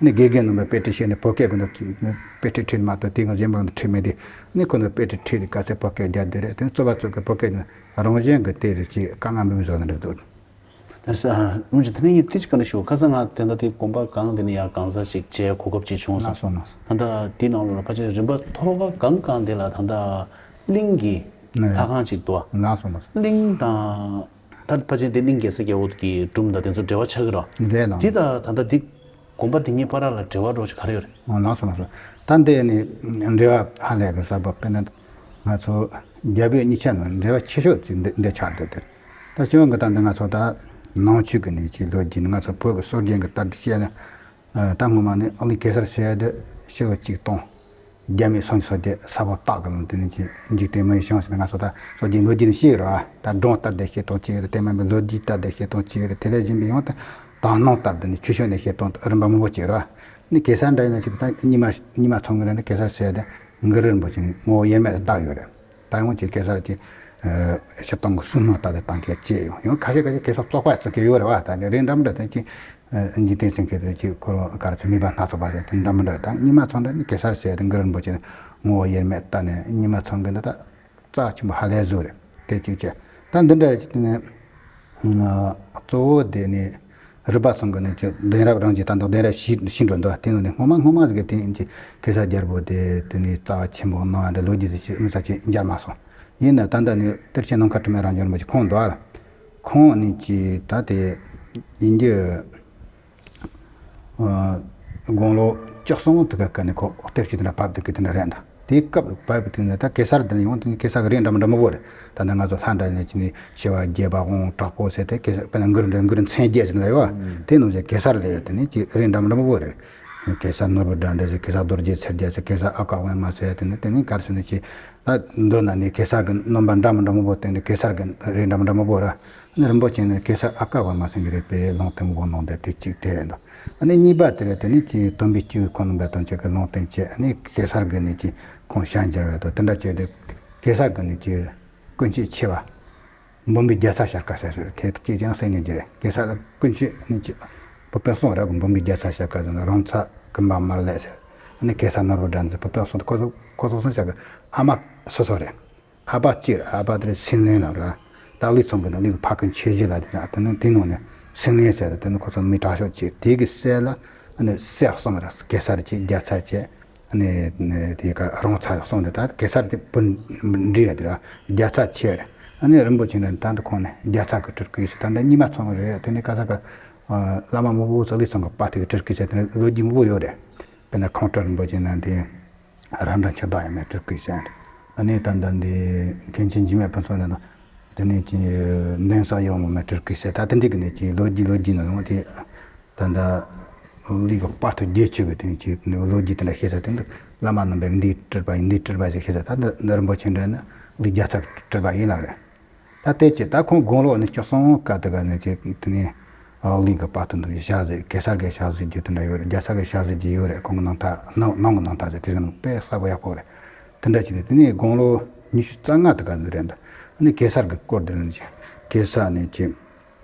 བ། ནི་དགེ་རྒན་རྣམ་པས་དཔེ་ཁྲིད་བྱས་ནས་བོད་སྐད་ཀྱི་ནི་དཔེ་ཁྲིད་ཁྲིད་མ་གཏོགས་དེ་གི་གཞན་པ་གི་ཁྲིད་མེད་དེ། ནི་ཁོ་ནི་དཔེ་ཁྲིད་ཁྲིད་དེ་ག་ཚད་བོད་སྐད་རྒྱབ་བསྡད་རེད། དེ་ནི་རྩོད་པ་རྩོད་གི་བོད་སྐད་ནི་རང་བཞིན་གི་དེ་རེད། ཅིག་དཀའ་ངལ་མི་བཟོ་ནི་རེད་འདུག། ད་ས་ཨུམ་ཅི་དེ་ནས་ཡིན་དེ་ཅི་ག་འདྲ་ཞུ་ཁ་སང་ང་དེ་འདྲ་དེ་གོམ་པ་གང་དེ་ནས་ཡང་གང་ཟག་ཞིག་བྱས་གོ་སྐབས་ཅིག་བྱུང་སོང་། ལགས་སོ་ལགས་སོ། ད་ལྟ་དེའི་ནང་ལོགས་ལ་ཕལ་ཆེར་རིམ་པ་མཐོ་བ་གང་གང་དེ་ལ་ད་ལྟ་གླིང་གི་ལྷ་ཁང་ཅིག་འདུག་ཨ། ལགས་སོ་ལགས་སོ། གླིང་དང་ད་ཕལ་ཆེར་དེ་གླིང་རྒྱལ་ས་རྒྱལ་པོ་གི་སྒྲུང་དང་དེ་ཚོ་འབྲེལ་བ་ཆགས་ཀྱི་རེད། རེད་ལགས། དེ་ད་ད་ལྟ་དེ་གོམ་པ་དེ་གཉིས་བར་ལ་འབྲེལ་བ་འདྲ་ཞིག་ག་རེ་ཡོད་རེད། ཨོ་ལགས་སོ་ལགས་སོ། ད་འདི་ནི་འབྲེལ་བ་ཧ་ལས་པའི་གསར་པ་དཔེར་ན་ང་ཚོ་རྒྱ་བོད་གཉིས་ཆ་ནང་འབྲེལ་བ་ཆེ་ཤོས་ཅིག་འདི་འདི་ཆགས་འདུག་དེར། ད་སྤྱི་ཡོངས་ཀྱི་ད་འདི་ང་ཚོ་ད་ནང་ཆོས་ཀྱི་ནི་ཅིག་ལོ་རྒྱུས་ནི་ང་ཚོ་བོད་ཀྱི་སྲོལ་རྒྱུན་གྱི་ལྟར་དུ་བཤད་ན། ད་སྔོན་མ་ནི་ཨ་ལི་གེ་སར་ཟེར་ཡ་དེ་ཕྱི་ལོ་གཅིག་སྟོང་བརྒྱ་མེད་སུམ་ཅུ་སོ་བརྒྱད་ས་ཕོ་སྟག་གི་ལུང་དེ་ནི་ཅིག་འཇིག་རྟེན་མི་ཡི་བྱུང་ཟེར་ན་ང་ཚོ་ད་སྲོལ་རྒྱུན་ལོ་རྒྱུས་ནི་ཤེས་ཡོད་རེད་བ། ད་སྒྲུང་ལྟར་དེ་བཤད་སྟངས་ཅིག་ཡོད་རེད། དེ་མིན་པའི་ལོ་རྒྱུས་ལྟར་དེ་བཤད་སྟངས་ཅིག་ཡོད་རེད། དེ་ལས་གཞན་པའི་ཡང་ད་དང་སྣང་ལྟར་དུ་ནི་ཆོས་ཕྱོགས་ནས་བཤད་སྟངས་རིམ་པ་མང་པོ་ཅིག་ཡོད་རེད་བ། ནི་གེ་སར་འདྲ་ཡིན་ན་ཅིག་ད་རྙིང་མ་རྙིང་མ་ཚང་གི་རེད། ནི་གེ་སར་ཟེར་ཡ་དེ་གུ་རུ་རིན་པོ་ཆེ་ངོ་བོ་དབྱེར་མེད་དུ་བཏགས་ཡོད་རེད། ད་ཡང་ཅིག་གེ་སར་གྱི་ཨ་སྤྱིར་བཏང་གི་བསོད་ནམས་ལྟ་དེ་བཏང་མཁན་བཅས་ཡོང་ཡང་ཁ་ཤས་ཁ་ཤས་གེ་སར་བཙོག་པ་བརྩི་མཁན་ཡོད་རེད་བ། ད་ནི་རེད་འདྲ་མི་འདྲ་དེ་ཅིག་ཨ་འཇིག་རྟེན་སེམས་མཁན་དེ་ཅིག་ཁོ་རང་ག་རེ་ཟེར་མིག་དཔེ་སྣ་ཚོགས་པ་རེད། དེ་འདྲ་མི་འདྲ། ད་རྙིང་མ་ཚང་འདྲ་ནི་གེ་སར་ཟེར་དེ་གུ་རུ་རིན་པོ་ཆེ་ངོ་བོ་དབྱེར་མེད་ལྟ་ནས་རྙིང་མ་ཚང་གི་འདི་ད་རྩ་ཆེན་པོ་ཧ་ལས་བཟོ་རེད། དེ་གཅིག་བྱས། ད་འདི་འདྲ་ཅིག་ནི་ཨ་གཙོ་བོ་དེ་ནི་རིག་པ་ཚང་གི་ནི་ཅིག་གདན་རབས་རང་གི་ད་ལྟ་གདན་རབས་ཤིས་ཤིས་འགྲོ་འདུག། དེ་ནི་སྔོན་མ་སྔོན་མ་ཟིག་གི་དེ་ཅིག་གེ་སར་རྒྱལ་པོ་དེ་དེ་ནི་རྩ་བ་ཆེན་པོ་གནང་བ་འདི་ལོ་རྒྱུས་དེ་ཅིག་དངོས་ས་ཅིག་མཇལ་མ་སོང་། ཡིན་ན་ད་ལྟ་ནི་གཏེར་ཆེན་ནམ་མཁའ་དྲི་མེད་རང་བྱོན་པ་ཅིག་ཁོང་འདུག་ཨ། ཁོང་ནི་ཅིག་ད་དེ་ཡིན་རྒྱུ། ཨ་དགུང་ལོ་བཅུ་གསུམ་དུ་ག་ཀ་ནས་ཁོ་གཏེར་ཆོས་དེ་འདྲ་བབས་འདུག་གི་དེ་འདྲ་རེད་འདུག། དེའི་སྐབས་བབས་དུས་ནས་ད་གེ་སར་དེ་ནས་ཡོང་དུས་གེ་སར་གི་རིགས་འདྲ་མི་འདྲ་མང་པོ་རེད། ད་ནི་ང་ཚོ་ལྷ་འདྲ་ནས་ཅི་ནས་ཞི་བ་རྒྱས་པ་དབང་དྲག་པོ་ཟེར་དེ་གེ་སར་དཔེར་ན་གུ་རུ་འདྲ་གུ་རུ་མཚན་བརྒྱད་ཟེར་འདྲ་ཡོད་བ། དེ་རྣམས་ཀྱི་གེ་སར་ལས་ཡོད། དེ་ནས་ཅི་རིགས་འདྲ་མི་འདྲ་མང་པོ་རེད། གེ་སར་ནོར་བུ་སྒྲ་ལྡན་ཟེར། གེ་སར་རྡོ་རྗེ་ཚེ་བརྒྱད་ཟེར། གེ་སར་ཨ་ཀ་པདྨ་ཟེར། དེ་ནས་དེ་ནས་ག་རེ་ཟེར་ན་ཅི། ད་མདོ་ན་ནི་གེ་སར་གྱི་རྣམ་པ་འདྲ་མི་འདྲ་མང་པོ་བསྟན་ཏེ་གེ་སར་གྱི་རིགས་འདྲ་མི་འདྲ་མང་པོ་ར། ནི་རིན་པོ་ཆེ་ནི་གེ་སར་ཨ་ཀ་པདྨ་ཟེར་མཁན་རེད་པས། ལུང་བསྟན་མང་པོ་གནང་སྟེ་དེ་གཅིག་དེ་རེད་འདུག། ཨ་ནི་གཉིས་པ་དེ་རེད། དེ་ནི་ཅི་སྟོན་པའི་སྐྱེས་བུ་ཁོང་རྣམ་པ་དང་བཅས་ཀྱི་ལུང་བསྟན་བྱས། ཨ་ནི་གེ་སར་གྱི་ནི་ཅི་ཁོང་ཞལ་མཇལ་བ་དང་དེ་འདྲ་བྱས་ཏེ་གེ་སར་གྱི་ནི་ཅི་ཀུན་སྤྱོད་ཆེ་བ། འབུམ་པའི་རྒྱལ་ཚབ་ཤར་ཁ་ཟེར་སྲོལ་དེ་ཅིག་ཀྱང་གསན་མྱོང་གི་རེད། གེ་སར་ཀུན་སྤྱོད་ནི་ཅི་བུ་དཔོན་གསུམ་རེད། འབུམ་པའི་རྒྱལ་ཚབ་ཤར་ཁ་ཟེར་ན་རོང་ཚ་ཀུན་འབུམ་མར་ལེ་ཟེར། ཨ་ནི་གེ་སར་ནོར་བུ་སྒྲ་ཟེར་བུ་དཔོན་གསུམ་དེ་ཁོ་ཚོ་ཁོ་ཚོ་གསུམ་ཆ་གི་ཨ་མ་སོ་སོ་རེད། ཨ་ཕ་གཅིག་རེད། ཨ་ཕ་དེ་རེད་སྲིན་བློན་ལ་རེད། ད་ལི་ཚང་གི་ནང་ལི་གི་ཕ་ཀུན་ཆོས་རྗེ་ལ་དེ་ན་དེ་ནང་དེ་ནང་ནས་སྲིན་བློན་ཟེར་ཏེ་དེ་ནི་ཁོ་ཚོ་མི་དྲག་ཤོས་གཅིག་དེ་གི་སྲས་ལ་ཨ་ནི་སྲས་གསུམ་རེད། གེ་སར་གཅིག་རྒྱལ་ཚབ་གཅིག་ཨ་ནི་དེ་ག་རོང་ཚ་གསུམ་དེ་ད་གེ་སར་དེ་བུ་འདྲེ་ཡ་དེ་ར་རྒྱལ་ཚབ་ཆེ་རེད། ཨ་ནི་རིན་པོ་ཆེ་འདྲ་ད་འདི་ཁོང་ནས་རྒྱལ་ཚབ་གི་སྤྲུལ་སྐུ་ཡིན་ཟེར། ད་འདི་རྙིང་མ་ཚང་རེད། དེ་ནི་ག་ས་ག་བླ་མ་མང་པོ་ཚོ་ལི་ཚང་གི་དཔའ་ཐིག་གི་སྤྲུལ་སྐུ་ཟེར་དེ་ནི་ལོ་རྒྱུས་མང་པོ་ཡོད་རེད། དཔེར་ན་ཁང་སྤྲུལ་རིན་པོ་ཆེ་ན་འདི། རབ་འབྲིང་ཆུ་བདག་ཡང་མེད་སྤྲུལ་སྐུའི་ཞལ། ཨ་ནི་ད་ལྟ་འདི་མཁན་ཆེན་འཇིགས་མེད་ཕུན་ཚོགས་ལ་དང་། དེ་ནས་ཀྱི་མདུན་སར་ཡོང་མི་མེད་སྤྲུལ་སྐུའི་ཞལ། ད་དེ་འདྲ་གི་ནས་ཀྱི་ལོ་རྒྱུས་ལོ་རྒྱུས་ནང་ཡོང་དེ། ད་ལྟ་ལུག་གི་དཔའ་ཐུལ་རྒྱལ་ཆུ་གི་དེ་ནས་ཀྱི་ལོ་རྒྱུས་དེ་འདྲ་ཤེས་ས་དེ་འདི་བླ་མ་རྣམ་པས་འདི་སྤྲུལ་པ་ཡིན་འདི་སྤྲུལ་པ་ཞིག་ཤེས་ས། ད་འདི་འདི་རིན་པོ་ཆེ་འདྲ་ནི་ལུག་རྒྱལ་ཚབ་སྤྲུལ་པ་ཡིན་ལབ་རེད། ད་ལྟའི་ཆེད་ད་ཁོང་དགུང་ལོ་ནི་བཅུ་གསུམ་སྐབས་དེ་ག་ནས་ཀྱི་དེ་ནས་གླིང་གི་དཔའ་ཐུལ་འདི་ཞལ་གཟིགས་གེ་སར་གྱི་ཞལ་གཟིགས་རྒྱུ་དེ་འདྲ་ཡོད་རེད། རྒྱལ་ཚབ་ཀྱི་ཞལ་གཟིགས་རྒྱུ་ཡོད་རེད། ཁོང་གི་རྣམ་ཐར་ནང་ནང་གི་རྣམ་ཐར་ཟེར་དེ་རིང་དཔེ་གསལ་པོ་ཡག་པོ་རེད། དེ་འདྲ་བྱས་ཏེ་དེ་ནས་དགུང་ལོ་ཉི་ཤུ་རྩ་ལྔ་དེ་ག་ནས་རེད་འདུག། ཨ་ནི་གེ་སར་གྱི་སྐོར་དེ་ནས་ཀྱི་གེ་སར་ནས་ཀྱི་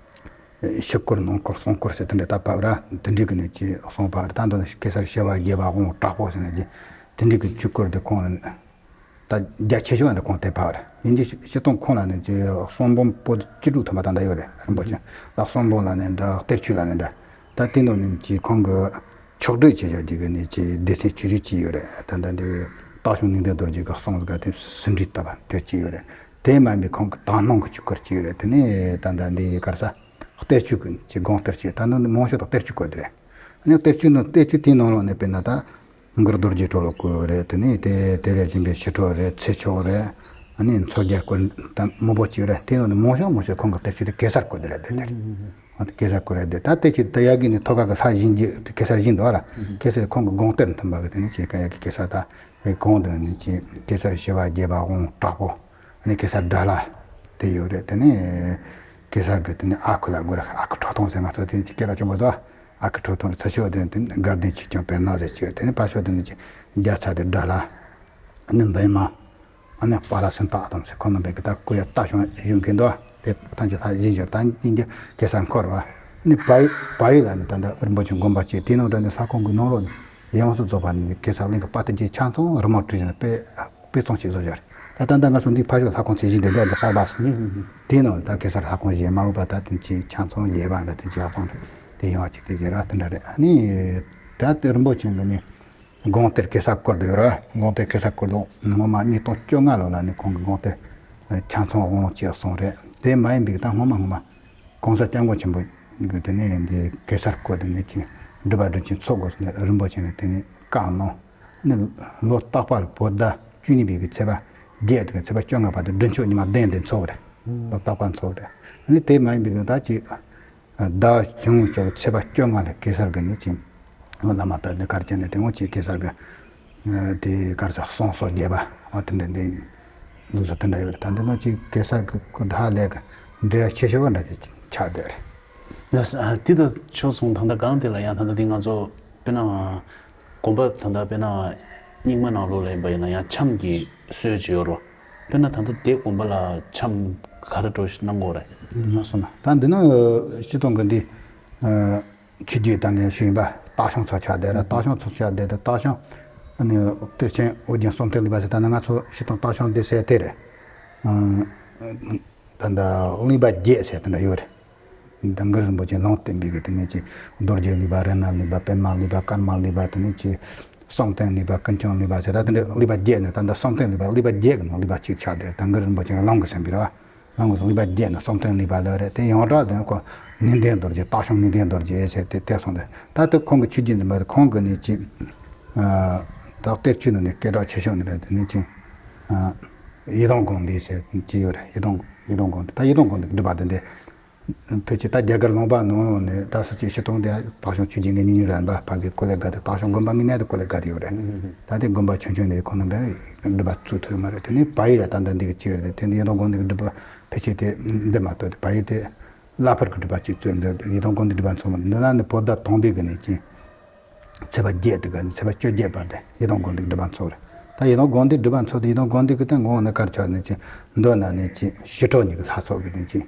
ཕྱི་སྐོར་ནང་སྐོར་གསུམ་སྐོར་ཟེར་དེ་འདྲ་ད་བབས་ར། དེ་འདྲ་གི་ནས་ཀྱི་གསུམ་བབས་ར། ད་འདི་ནས་གེ་སར་ཞི་བ་རྒྱས་པ་དབང་དྲག་པོ་ཟེར་ནས་ཀྱི་དེ་འདྲ་གི་ཆོས་སྐོར་དེ་ཁོང་ལ། ད་རྒྱ་ཆེ་ཤོས་ནི་ཁོང་དེ་ཕ་བར་ཡིན་གྱི་སྤྱིར་བཏང་ཁོང་ལ་ནི་ཅི་གསུང་འབུམ་པོ་ཏི་བཅུ་དྲུག་ཐམ་པ་ད་ལྟ་ཡོད་རེད། རིན་པོ་ཆེ་ལ་གསུང་འབུམ་ལ་ནི་འདྲ་གཏེར་ཆོས་ལ་ནི་འདྲ། ད་དེ་ནང་ནི་ཅི་ཁོང་གི་ཕྱོགས་བསྒྲིགས་བྱས་བཞག་རྒྱུ་གི་ནི་ཅི་སྡེ་ཚན་བཅུ་བཞི་ཅིག་ཡོད་རེད། ད་ལྟ་འདི་སྟག་ཞུང་གླིང་རྟ་རྡོ་རྗེ་གི་གསུང་ཟིག་དེ་ཟིན་བྲིས་བཏབ་པ་དེ་ཅིག་ཡོད་རེད། དེ་མ་ཡིན་པའི་ཁོང་གི་དག་སྣང་གི་ཆོས་སྐོར་ཅིག་ཡོད་རེད། དེ་ནི་ད་ལྟ་འདི་གར་ས་གཏེར་ཆོས་ཀྱི་ཅི་དགོངས་གཏེར་ཅིག་ད་ནི་མང་ཤོས་དག་གཏེར་ཆོས་སྐོར་དེ་རེད། ཨ་ནི་གཏེར་ཆོས་ནི་གཏེར་ཆོས་དེའི་ནང་ལོགས་ནས་དཔེར་ན་ད། གུ་རུ་རྡོ་རྗེ་གྲོ་ལོད་སྐུ་རེད། དེ་ནས་དེ་དེ་ལས་གཞན་པའི་ཞི་ཁྲོ་རེད། ཚེ་མཆོག་རེད། ཨ་ནི་མཚོ་རྒྱལ་སྐུ་ད་མང་པོ་ཅིག་རེད། དེ་ནང་ནས་མང་ཤོས་མང་ཤོས་ཁོང་གི་གཏེར་ཆོས་དེ་གེ་སར་སྐུ་དེ་རེད། དེ་དེ་ཨ་དེ་གེ་སར་སྐུ་རེད། དེ་ད་དེ་ཆོས་དེ་ཡ་གི་ནི་ཐོག་ཁ་གི་ལྷ་བཞི་འགྱུར་དེ་གེ་སར་བཞི་འདུག་ཨ་ལ། གེ་སར་ཁོང་གི་དགོངས་གཏེར་མཐུན་པ་གི་དེ་ནི་ཅིག་ཀ་ཡ་གི་གེ་སར་ད་རེད། གོང་དེ་ནི་ཅིག་གེ་སར་ཞི་བ་རྒྱས་པ་དབང་དྲག་པོ། ཨ་ནི་གེ་སར་དགྲ་ལྷ་དེ་ཡོད་རེད། དེ་ནི་གེ་སར་གི་དེ་ནི་ཨ་ཁུ་ལ་དགོས་རེད། ཨ་ཁུ་ཁྲོ་ཐུང་ཟེར་ང་ཚོ་དེ་ནི་ཅིག་སྐད་གྲགས་ཆེན་པོ་ཚོ། ཨ་ཁུ་ཁྲོ་ཐུང་རེད། ཚུར་ཕྱོགས་དེ་ནི་དེ་ནི་དགའ་ལྡན་ཆོས་སྐྱོང་བེར་ནག་ཟེར་ཅིག་ཡོད། དེ་ནི་ཕར་ཕྱོགས་དེ་ནི་ཅིག་རྒྱ་ཚ་དེ་དགྲ་ལྷ། ཨ་ནི་འདན་མ། ཨ་ནི་དཔའ་ལྷ་སེང་སྟག་དང་ཟེར་ཁོ་རྣམ་པས་གི་ད་སྐུ་ཡ་རྟ་ཞོན་བཞུགས་མཁན་འདུག། དེ་ཐམས་ཅད་ལྷ་བཞི་འབྱོར་ད་སྙིང་རྗེ་གེ་སར་འཁོར་བ། ནི་བལ་བལ་ཡུལ་ལ་ནི་ད་ལྟ་རིན་པོ་ཆེ་དགོན་པ་བཅས་དེའི་ནང་དུ་ནི་ལྷ་ཁང་གི་ནང་ལོགས་ནས་ཡང་སྲིད་རྫོགས་པ་ནི་གེ་སར་གླིང་གི་དཔལ་དུ་རྒྱལ་ཆ་ཚང་རི་མོ་བྲིས་ནས་དཔེ་དཔེ་ཚོང་ཞིག་བཟོ་བཞག་རེད། ད་ད་ལྟ་ང་ཚོ་འདི་ཕ་ཤོད་ལྷ་ཁང་ཆེན་བཞི་འདི་འདྲ་འདི་གསར་པ་སོང་། དེའི་ནང་ད་གེ་སར་ལྷ་ཁང་བཞི་མ་འོངས་པ་ད་དེ་ཅི་ཆ་ཚང་རྒྱས་པ་འདྲ་དེ་ཅི་ལྷ་ཁང་དེ་ཡོང་བ་ཅིག་དེ་བྱས་ར་དེ་འདྲ་རེད། ཨ་ནི་ད་དེ་རིན་པོ་ཆེ་འདི་ནི་དགོངས་གཏེར་གེ་སར་བཀོད་འདུག་ར། དགོངས་གཏེར་གེ་སར་བཀོད་འདུག་སྔོན་མ་ཉིས་སྟོང་བཅོ་ལྔ་ལོ་ལ་ནི་ཁོང་གི་དགོངས་གཏེར་ཆ་ཚང་དབང་ལུང་བྱས་སོང་རེད། དེ་མ་ཡིན་པའི་ད་སྔོན་མ་སྔོན་མ་གོང་ས་སྐྱབས་མགོན་ཆེན་པོ་གི་དེ་ནས་འདི་གེ་སར་བཀོད་དེ་ནས་ཀྱི་སྒྲུབ་པ་དྲིན་ཆེན་ཚོགས་དགོས་ཟེར་ནས་རིན་པོ་ཆེ་ནས་དེ་ནས་བཀའ་གནང་། ནི་ལོ་རྟག་པར་བོད་ཟླ་བཅུ་གཉིས་པའི་གི་ཚེས་པ་བརྒྱད་དེ་གི་ཚེས་པ་བཅོ་ལྔ་བར་དུ་དྲིན་ཆེན་ཉི་མ་བདུན་དེ་འཚོགས་རེད། ལོ་རྟག་པར་འཚོགས་རེད། ནི་དེ་མ་ཡིན་པའི་གི་ད་ཀྱི་ཟླ་བ་བྱུང་ཚེས་པ་བཅོ་ལྔ་ལ་གེ་སར་གི་ནི་ཅིང་བླ་མ་དར་ནི་གར་ཅན་ནི་དེ་ངོ་ཅིག་གེ་སར་གི་དེ་གར་ས་གསང་སོགས་རྒྱས་པ་དེ་འདྲ་འདི་ལུགས་སྲོལ་དེ་འདྲ་ཡོད་རེད། ད་འདི་ནང་ཅིག་གེ་སར་གི་ཁུ་ད་ལས་གི་འབྲེལ་བ་ཆེ་ཤོས་པ་འདྲ་དེ་ཆགས་བསྡད་རེད། ལགས་སོ། དེ་ད་ཆོག་སོང་། ད་ལྟ་གང་དེ་ལ་ཡང་ད་ལྟ་འདི་ང་ཚོ་དཔེར་ན་དགོན་པ་ད་ལྟ་དཔེར་ན་རྙིང་མ་ནང་ལོགས་ལ་ཡིན་པ་ཡིན་ན་ཡང་འཆམ་གྱི་སྲོལ་ཅིག་ཡོད་རེད། དཔེར་ན་ད་ལྟ་དེ་དགོན་པ་ལ་འཆམ་ག་རེ་འགྲོ་གནང་དགོས་རེད། མ་སོང་ན་ད་འདི་ན་སྤྱི་དོན་གི་འདི་ཆོས་བརྒྱུད་དང་ངས་ཞུས་ཡིན་པ་སྟག་ཤང་ཚོ་ཆགས་བསྡད་ར། སྟག་ཤང་ཚོ་ཆགས་བསྡད་དེ་སྟག་ཤང་ནི་གཏེར་ཆེན་ཨོ་རྒྱན་གསུམ་ལྡན་ལུས་པ་ཟེར་ད་ནི་ང་ཚོ་སྤྱི་དོན་སྟག་ཤང་འདི་ཟེར་དེ་རེད། ད་ལྟ་ལུས་པ་བརྒྱད་ཟེར་དེ་འདྲ་ཡོད་རེད། ད་གུ་རུ་རིན་པོ་ཆེ་ལུང་བསྟན་པའི་གི་དེ་ནས་ཀྱི་རྡོ་རྗེ་ལུས་པ་རཏྣ་ལུས་པ་པདྨ་ལུས་པ་ཀརྨ་ལུས་པ་དེ་ནས་ཀྱི་གསུམ་ལྡན་ལུས་པ་ཀུན་མཁྱེན་ལུས་པ་ཟེར་ད་དེ་འདྲ་ལུས་པ་བརྒྱད་ནས་ད་ལྟ་གསུམ་ལྡན་ལུས་པ་ལུས་པ་བརྒྱད་གི་ནང་ལུས་པ་གཅིག་ཆགས་བསྡད་ད་གུ་རུ་རིན་པོ་ཆེ་གི་ལུང་གི་ཟིན་པའི་རེད་བ། ལུང་གི་ལུས་པ་བརྒྱད་ནས་གསུམ་ལྡན་ལུས་པ་ལོས་རེད། དེ་ཡོངས་གྲགས་དེ་ཁོ་ནུས་ལྡན་རྡོ་རྗེ་སྟག་ཤང་ནུས་ལྡན་རྡོ་རྗེ་ཟེར་དེ་དེ་སོང་དེ་ད་ལྟ་ཁོང་གི་ཆོས་བརྒྱུད་འཛིན་པ་དེ་ཁོང་གི་ནས་ཀྱི་ད་གཏེར་ཆོས་ནང་ནས་སྐད་གྲགས་ཆེ་ཤོས་ནི་རེད། དེ་ནས་ཀྱི་ཡི་དམ་དགོན་སྡེ་ཟེར་གྱི་ཡོད་རེད། ཡི་དམ་ཡི་དམ་དགོན་སྡེ་ད་ཡི་དམ་དགོན་སྡེ་གི་སྒྲུབ་པ་དེ་འདི། ཕལ་ཆེར་ད་རྒྱ་གར་ལུང་པ་ནང་ནས་ད་སུ་ཅིག་སྤྱི་དོན་དེ་སྟག་ཤང་ཆོས་རྗེ་ངེད་གཉིས་གཉིས་ར་འབའ་ཕ་གི་ཀོ་ལེ་ག་དེ་སྟག་ཤང་དགོན་པ་ངེད་གཉིས་དེ་ཀོ་ལེ་ག་དེ་ཡོད་རེད། ད་དེ་དགོན་པ་ཆུང་ཆུང་ནས་ཁོ་ན་འབའ་སྒྲུབ་པ་ཚུགས་ཐུབ་མ་རེད། དེ་ནས་བལ་ཡུལ་ལ་ད་ལྟ་འདི་གི་ཅི་ཡོད་རེད། དེ་འདི་ཡི་དམ་དགོན་སྡེ་གི་སྒྲུབ་པ་ཕལ་ཆེར་དེ་འདི་མ་གཏོགས་དེ་བལ་ཡུལ་དེ་བླ་ཕར་གི་སྒྲུབ་པ་ཅིག་ཚུར་འདི་ཡི་དམ་དགོན་སྡེ་སྒྲུབ་པ་ཚང་མ་འདི་ན་ནི་བོད་ཟླ་དང་པོའི་གི་ནས་ཀྱི་ཚེས་པ་བརྒྱད་དེ་ག་ནས་ཚེས་པ་བཅོ་བརྒྱད་བར་དུ་ཡི་དམ་དགོན་སྡེ་གི་སྒྲུབ་པ་ཚོགས་རེད། ད་ཡི་དམ་དགོན་སྡེ་སྒྲུབ་པ་ཚོགས་དེ་ཡི་དམ་དགོན་སྡེ་གི་སྟེང་ངོ་ནས་གར་ཆགས་ནས་ཀྱི་མདོ་ན་ནས་ཀྱི་ཞི་ཁྲོ་གཉིས་གི་ལྷ་ཚོགས་གི་ནས་ཀྱི།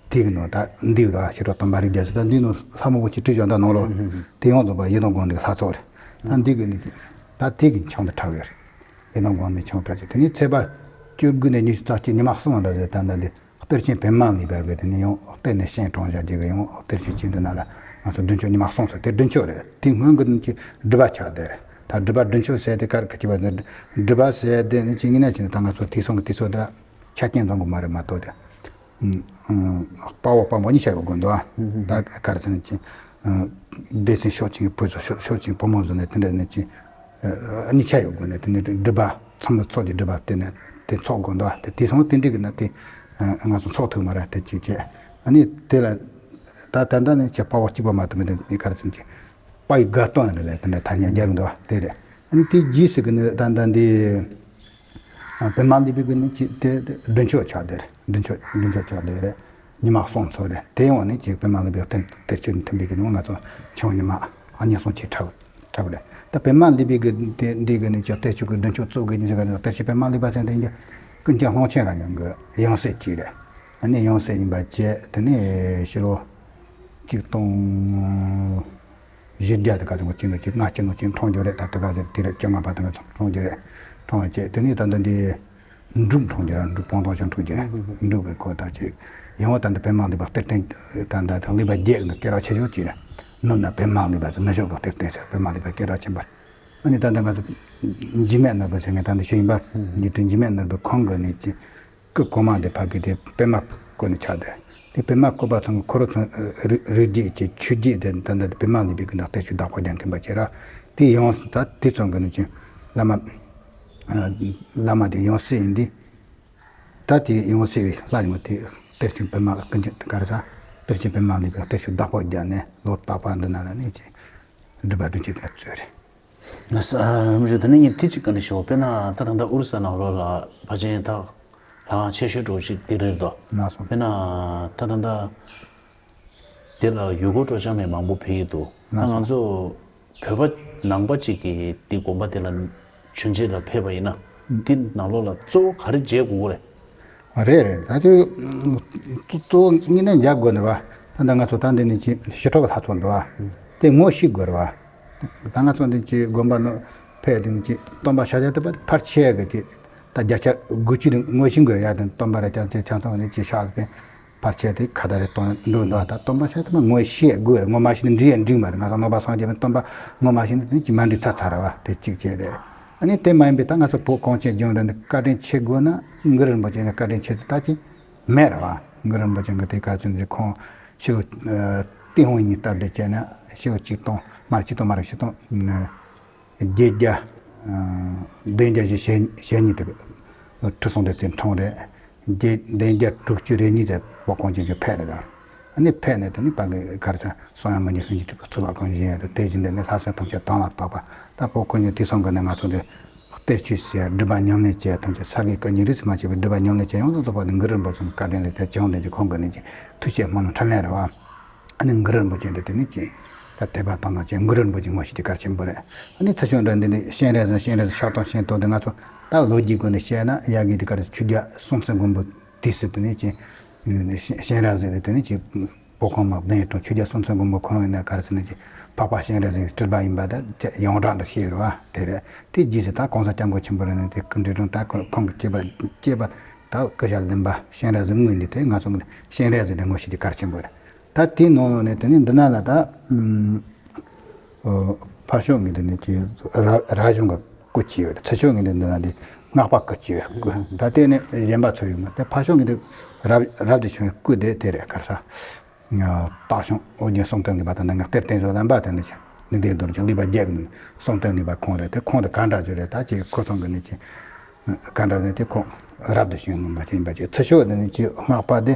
དེ་གི་ནང་ད་འདི་ར་ཞི་ཁྲོ་དམ་པ་རིགས་བརྒྱ་ཟེར་ད་འདི་ནང་ལྷ་མང་པོ་ཅིག་བྲིས་བཞག་འདྲ་ནང་ལོ། དེ་ཡོངས་རྫོགས་པ་ཡི་དམ་དགོན་སྡེ་གི་ལྷ་ཚོགས་རེད། ད་འདི་གི་ནི་ད་དེ་གི་ཆང་དུ་འཁྲབ་ཡོད་རེད། ཡི་དམ་དགོན་སྡེ་ཆང་འཁྲབ་ཅིག་དེ་ནི་ཚེས་པ་བཅུ་དགུ་ནས་ཉི་ཤུ་རྩ་གཅིག་ཉི་མ་གསུམ་འདྲ་ཟེར་ད་ད་འདི་གཏེར་ཆེན་པདྨ་ལུས་པ་གི་དེ་ནི་ཡང་གཏེར་ནས་བཤད་གྲོང་བཞག་རྒྱུ་གི་ཡང་གཏེར་ཆོས་ཅིག་འདི་ན་ལ་ང་ཚོ་མདུན་ཅོག་ཉི་མ་གསུམ་ཚོ་དེ་མདུན་ཅོག་རེད། དེ་སྔོན་གི་ནི་ཅིག་སྒྲུབ་པ་ཆགས་བསྡད་རེད། ད་སྒྲུབ་པ་མདུན་ཅོག་ཟེར་དེ་གར་གི་ཅིག་པ་འདི་སྒྲུབ་པ་ཟེར་དེ་ནི་ཅིག་ངེད་ནས་ཅིག་ནི་ད་ང་ཚོ་དུས་སང་གི་དུས་ཚོད་ད་ཆ་རྐྱེན་འཛོམས་གི་མ་རེད་མ་གཏོགས་དེ། དཔའ་བོ་དཔའ་མོ་གཉིས་ཆ་ཡོད་དགོས་འདུག་ཨ། ད་ག་རེ་ཟེར་ན་ཅིག་སྡེ་ཚན་ཕྱོགས་གཅིག་གི་བུ་ཚོ་ཕྱོགས་ཕྱོགས་གཅིག་བུ་མོ་བཟོ་ནས་དེ་འདྲ་ནས་ཅིག་གཉིས་ཆ་ཡོད་དགོས་ནས་དེ་ནས་སྒྲུབ་པ་ཚང་མ་ཚོགས་ཀྱི་སྒྲུབ་པ་དེ་ནས་དེ་ཚོགས་དགོས་འདུག་ཨ། དེ་དེང་སང་དེ་འདྲ་གི་ན་དེ་ང་ཚོ་ཚོགས་ཐུབ་མ་རེད། དེ་ཅིག་བྱས་ཨ་ནི་དེ་ལ་ད་ད་ལྟ་ནས་ཅིག་དཔའ་བོ་གཅིག་པ་མ་གཏོགས་མི་འདུག་ག་རེ་ཟེར་ན་ཅིག་དཔའ་ཡི་དགའ་སྟོན་རེད་ལས་དེ་འདྲ་ཐ་སྙད་རྒྱག་གི་འདུག་བ་དེ་རེད། ཨ་ནི་དེ་རྗེས་སུ་གི་ནི་ད་ལྟ་འདི་པདྨ་ལུས་པའི་གི་ནི་ཅི་དེ་མདུན་ཅོག་ཆགས་བསྡད་རེད། མདུན་ཅོག་མདུན་ཅོག་ཆགས་བསྡད་རེད། ཉི་མ་གསུམ་ཚོ་རེད། དེ་ཡང་ནི་ཅིག་པདྨ་ལུས་པའི་གཏེར་གཏེར་ཆོས་ནི་མཐུན་པའི་གི་ནི་ང་ཚོ་ཆུང་ཉི་མ་ཨ་ཉི་གསུམ་ཅིག་འཁྲབ་འཁྲབ་རེད། ད་པདྨ་ལུས་པའི་གི་དེ་འདི་གི་ནི་ཅིག་གཏེར་ཆོས་གི་མདུན་ཅོག་གཙོ་གི་ནི་ཅིག་གི་ནི་གཏེར་ཆོས་པདྨ་ལུས་པ་ཟེར་དེ་ཡིན་གྱི་ཀུན་མཁྱེན་ཀློང་ཆེན་རབ་འབྱམས་གི་ཡང་སྲིད་ཅིག་རེད། ཨ་ནི་ཡང་སྲིད་ཡིན་པ་བཅས་དེ་ནི་ཕྱི་ལོ་ཆིག་སྟོང་བཞི་བརྒྱ་དེ་ག་ཚོད་ཅིག་ནང་ཅིག་ལྔ་བཅུ་ནང་ཅིག་འཁྲུངས་རྒྱུ་རེད། ད་དེ་ག་ཚོད་དེ་རེད་བཅོ་ལྔ་པ་དེ་ག་ཚོད་འཁྲུངས་རྒྱུ་རེད། འཁྲུངས་པ་བཅས་དེ་ནས་ད་ལྟ་འདི་འབྲུག་འཁྲུངས་རྒྱུ་རེད། འབྲུག་སྤང་ཐང་ཆེན་འཁྲུངས་རྒྱུ་རེད། འབྲུག་གི་ཁོ་ད་ཅིག་ཡང་ད་ལྟ་པདྨ་ལུས་པ་གཏེར་སྟོན་ད་ལྟ་ད་ལུས་པ་བརྒྱད་ཀྱི་སྐད་གྲགས་ཆེ་ཤོས་ཅིག་རེད། ནུབ་ན་པདྨ་ལུས་པ་ཟེར་ནུབ་ཕྱོགས་ཀྱི་གཏེར་སྟོན་ཟེར་པདྨ་ལུས་པ་སྐད་གྲགས་ཆེན་པོ་རེད། ཨ་ནི་ད་ལྟ་ང་ཚོ་འཇིགས་མེད་ནོར་བུ་ཟེར་ངས་ད་ལྟ་ཞུས་ཡིན་པ་འཇིགས་འཇིགས་མེད་ནོར་བུ་ཁོང་གི་ནི་ཅིག་སྐུ་གོང་མ་དེ་ཕ་གི་དེ་པདྨ་བཀོད་ནས་ཆགས་ཏེ། དེ་པདྨ་བཀོད་པ་ཚང་གི་འཁོར་ཚང་རི་རི་རྒྱུད་ཀྱི་ཆོས་རྒྱུད་དེ་ད་ལྟ་དེ་པདྨ་ལུས་པའི་གི་ནང་གཏེར་ཆོས་བདག་པོ་རྒྱག་མཁན་པ་བྱས་ར། དེ་ཡང་ད་དེ་ཚང་གི་ནི་ཅི་བླ་མ་བླ་མ་དེ་ཡང་སྲིད་ཡིན་དེ། ད་དེ་ཡང་སྲིད་པའི་ལྷ་རིང་མོ་དེ་གཏེར་ཆོས་པདྨ་ལ་ཀུན་མཁྱེན་ག་རེ་ཟ་གཏེར་ཆོས་པདྨ་ལུས་པའི་གཏེར་ཆོས་བདག་པོ་རྒྱག་ནས་ལོ་རྟག་པ་འདི་ན་ལ་ནི་ཅི་སྒྲུབ་པ་སྒྲུབ་ཆེན་དེ་ཚོ་རེད། ལགས་སོ། ཨ་མི་ཞུ་ད་ནི་ངས་དེ་གཅིག་བཀའ་འདྲི་ཞུ། དཔེར་ན་ད་ད་ལྟ་ཨོ་རི་ས་ནང་ལོགས་ལ་ཕལ་ཆེར་ད་ལྷ་ཁང་ཆེ་ཤོས་འགྲོ་ཞིག་དེ་རེད་དོ། ལགས་སོ། དཔེར་ན་ད་ད་ལྟ་དེ་ལ་ཡུལ་སྐོར་སྤྲོ་འཆམ་ཡང་མང་པོ་ཕེབས་ཀྱི་འདུག་ད་ལགས་སོ། ང་ཚོ་བོད་པ་ནང་པ་གཅིག་གིས་དེ་དགོན་པ་དེ་ལ་མཆོད་མཇལ་ལ་ཕེབས་པ་ཡིན་ན་དེ་ནང་ལོགས་ལ་གཙོ་བོ་ག་རེ་མཇལ་དགོས་ཀྱི་རེད། རེད་རེད། ད་དུས་གཙོ་གཙོ་བོ་དངོས་གནས་མཇལ་དགོས་ནི་བ། ད་ལྟ་ང་ཚོ་ད་འདི་ནས་ཅིག་ཞི་ཁྲོ་གི་ལྷ་ཚོགས་འདུག་བ། དེ་ངོ་ཤེས་དགོས་རེད་བ། ད་ང་ཚོ་འདི་ཅིག་དགོན་པ་ནང་ཕེབས་དེ་ནས་ཅིག་སྟོན་པ་ཤཱཀྱ་ཐུབ་པ་དེ་ཕལ་ཆེ་གི་དེ་ད་བརྒྱ་ཆ་དགུ་བཅུ་དེ་ངོ་ཤེས་དགོས་རེད་ཡ། དེ་སྟོན་པ་རེད་ཀྱང་ཅིག་ཆང་ཚོང་ནས་ཅིག་ཤག་དེ་ཕལ་ཆེ་དེ་ཁ་བརྡ་རེ་གཏོང་འགྲོ་འདུག་ད་སྟོན་པ་ཤཱཀྱ་ཐུབ་པ་ངོ་ཤེས་དགོས་རེད། ངོ་མ་ཤེས་ན་འགྲིག་ཡ་འགྲིག་མ་རེད། ང་ཚོ་ནང་པ་སངས་རྒྱས་པའི་སྟོན་པ་ངོ་མ་ཤེས་ན་དེ་ཅིག་མ་འགྲིག་ཚར་ཚར་རེད་བ། དེ་གཅིག་བྱས་རེད། ཨ་ནི་དེ་མ་ཡིན་པའི་ད་ང་ཚོ་བོད་གངས་ཅན་ལྗོངས་འདི་ནས་བཀའ་དྲིན་ཆེ་དགོས་ན་གུ་རུ་རིན་པོ་ཆེ་ནས་བཀའ་དྲིན་ཆེ་ཚུལ་ད་ཅིག་མེད་རེད་བ། གུ་རུ་རིན་པོ་ཆེ་གི་དེ་ག་ཚོད་འདི་ཁོང་ཕྱི་ལོ་ཏུན་ཧོང་གཉིས་སྟབས་བདེ་བྱས་ན་ཕྱི་ལོ་ཆིག་སྟོང་མ་རེད་ཆིག་སྟོང་མ་རེད་ཆིག་སྟོང་བརྒྱད་བརྒྱ་བདུན་བརྒྱ་བཞི་བཅུ་ཞེ་གཉིས་དེ་ཁྲི་སྲོང་ལྡེ་བཙན་འཁྲུངས་རེད། བརྒྱད་བདུན་བརྒྱ་དྲུག་ཅུ་རེ་གཉིས་ཙམ་བོད་གངས་ཅན་གྱི་ཕེབས་རེད་ད། ཨ་ནི་ཕེབས་ནས་དེ་ནི་ཕ་གི་གར་ས་གསང་ཡང་མི་ཉིད་ལྷུན་གྱིས་གྲུབ་པའི་གཙུག་ལག་ཁང་བཞེངས་ཡོད་དེ། དེ་བཞིན་དེ་ནི་ལྷ་སྲས་ཐམས་ཅད་དང་ལ་བཏགས་པ། ད་བོད་གངས་ཅན་དུས་གསུམ་གྱི་ནི་ང་ཚོ་འདི་གཏེར་ཆོས་སུ་ཡང་སྒྲུབ་པ་ཉམས་ལེན་བཅས་ཐམས་ཅད་ས་དགེ་བཀའ་རྙིང་རིས་སུ་མ་ཆད་པའི་སྒྲུབ་པ་ཉམས་ལེན་བཅས་ཡོངས་སུ་རྫོགས་པ་ནི་གུ་རུ་རིན་པོ་ཆེ་གི་བཀའ་དྲིན་ལས་དེ་བྱུང་། དེ་ནི་ཁོང་གི་ནི་ཐུགས་བསྐྱེད་སྨོན་ལམ་འཕྲིན་ལས་རེད་བ། ཨ་ནི་གུ་རུ་རིན་པོ་ཆེ་འདི་དེ་ནི་ཅི། ད་དད་པ་དང་ནང་བཞིན་གུ་རུ་རིན་པོ་ཆེ་ངོ་ཤེས་དེ་གལ་ཆེན་པོ་རེད། ཨ་ནི་ཚུར་ཕྱོགས་འདྲ་འདི་ནི་སྤྱན་རས་གཟིགས་སྤྱན་རས་གཟིགས་ཕྱག་སྟོང་སྤྱན་སྟོང་དེ་ང་ཚོ་ད་ལོ་རྒྱུས་སྒོ་ནས་བཤད་ན་ཡ་གི་དེ་གར་ཆོས་རྒྱལ་སྲོང་བཙན་སྒམ་པོ་དུས་སུ་དེ་ནི་ཅི། སྤྱན་རས་གཟིགས་དེ་དེ་ནི་ཅི། བོད་ཁམས་མ་བདེན་དང་ཆོས་རྒྱལ་སྲོང་བཙན་སྒམ་པོ་ཁོ་རང་ཡིན་ན་ག་རེ་ཟེར་ན་ཅི། འཕགས་པ་སྤྱན་རས་གཟིགས་སྤྲུལ་པ་ཡིན་པ་དང་ཡོངས་གྲགས་འདྲ་བཤད་རེད་བ། དེ་རེད། དེ་རྗེས་སུ་ད་གོང་ས་སྐྱབས་མགོན་ཆེན་པོ་རེད་ནི་དེ་སྐུ་མགྲོན་དང་ད་ཁོང་གི་སྐྱེས་པ་སྐྱེས་པ་ད་སྐུ་ཞབས་བློན་པ་སྤྱན་རས་གཟིགས་དངོས་འདི་དེ་ང་ཚོ་གི་སྤྱན་རས་གཟིགས་དེ་ངོ་ཤེས་དེ་གལ་ཆེན་པོ་རེད། ད་དེའི་ནང་ལོགས་ནས་དེ་ནི་འདི་ན་ལ་ད་ཨུམ། ཨོ། ཕར་ཕྱོགས་ངེས་དེ་ནི་ཅི། ར་ར་གཞུང་གི་སྐུ་ཅི་ཡོད། ཚུར་ཕྱོགས་ངེས་དེ་འདི་ན་འདི་སྔགས་པ་སྐུ་ཅི་ཡོད་སྐུ། ད་དེ་ནི་གཞན་པ་ཚོ་ཡོད་མ་དེ་ཕར་ཕྱོགས་ངེས་དེ་རབ་རབ་ཏུ་བྱུང་བའི་སྐུ་དེ་དེ་རེད་གར་ས། སྟག་ཞང་ཨོ་རྒྱན་གསུམ་སྟོན་ནུས་པ་དང་ནི་ངག་གཏེར་བསྟན་བཟོ་ལམ་པ་དེ་ནི་ཅི། ནི་དེ་མདོར་ཀྱང་ལུས་པ་རྒྱལ་གྱི་ནི་གསུམ་སྟོན་ནུས་པ་ཁོང་རེད། དེ་ཁོང་དེ་ག་འདྲ་ཅི་རེད། ད་ཅི་ཁོ་ཚང་གི་ནི་ཅི། ག་འདྲ་ནི་དེ་ཁོང་རབ་ཏུ་བྱུང་ནུས་པ་དེ་ཡིན་པ་ཅི། ཚུར་ཕྱོགས་དེ་ནི་ཅི་སྔགས་པ་དེ་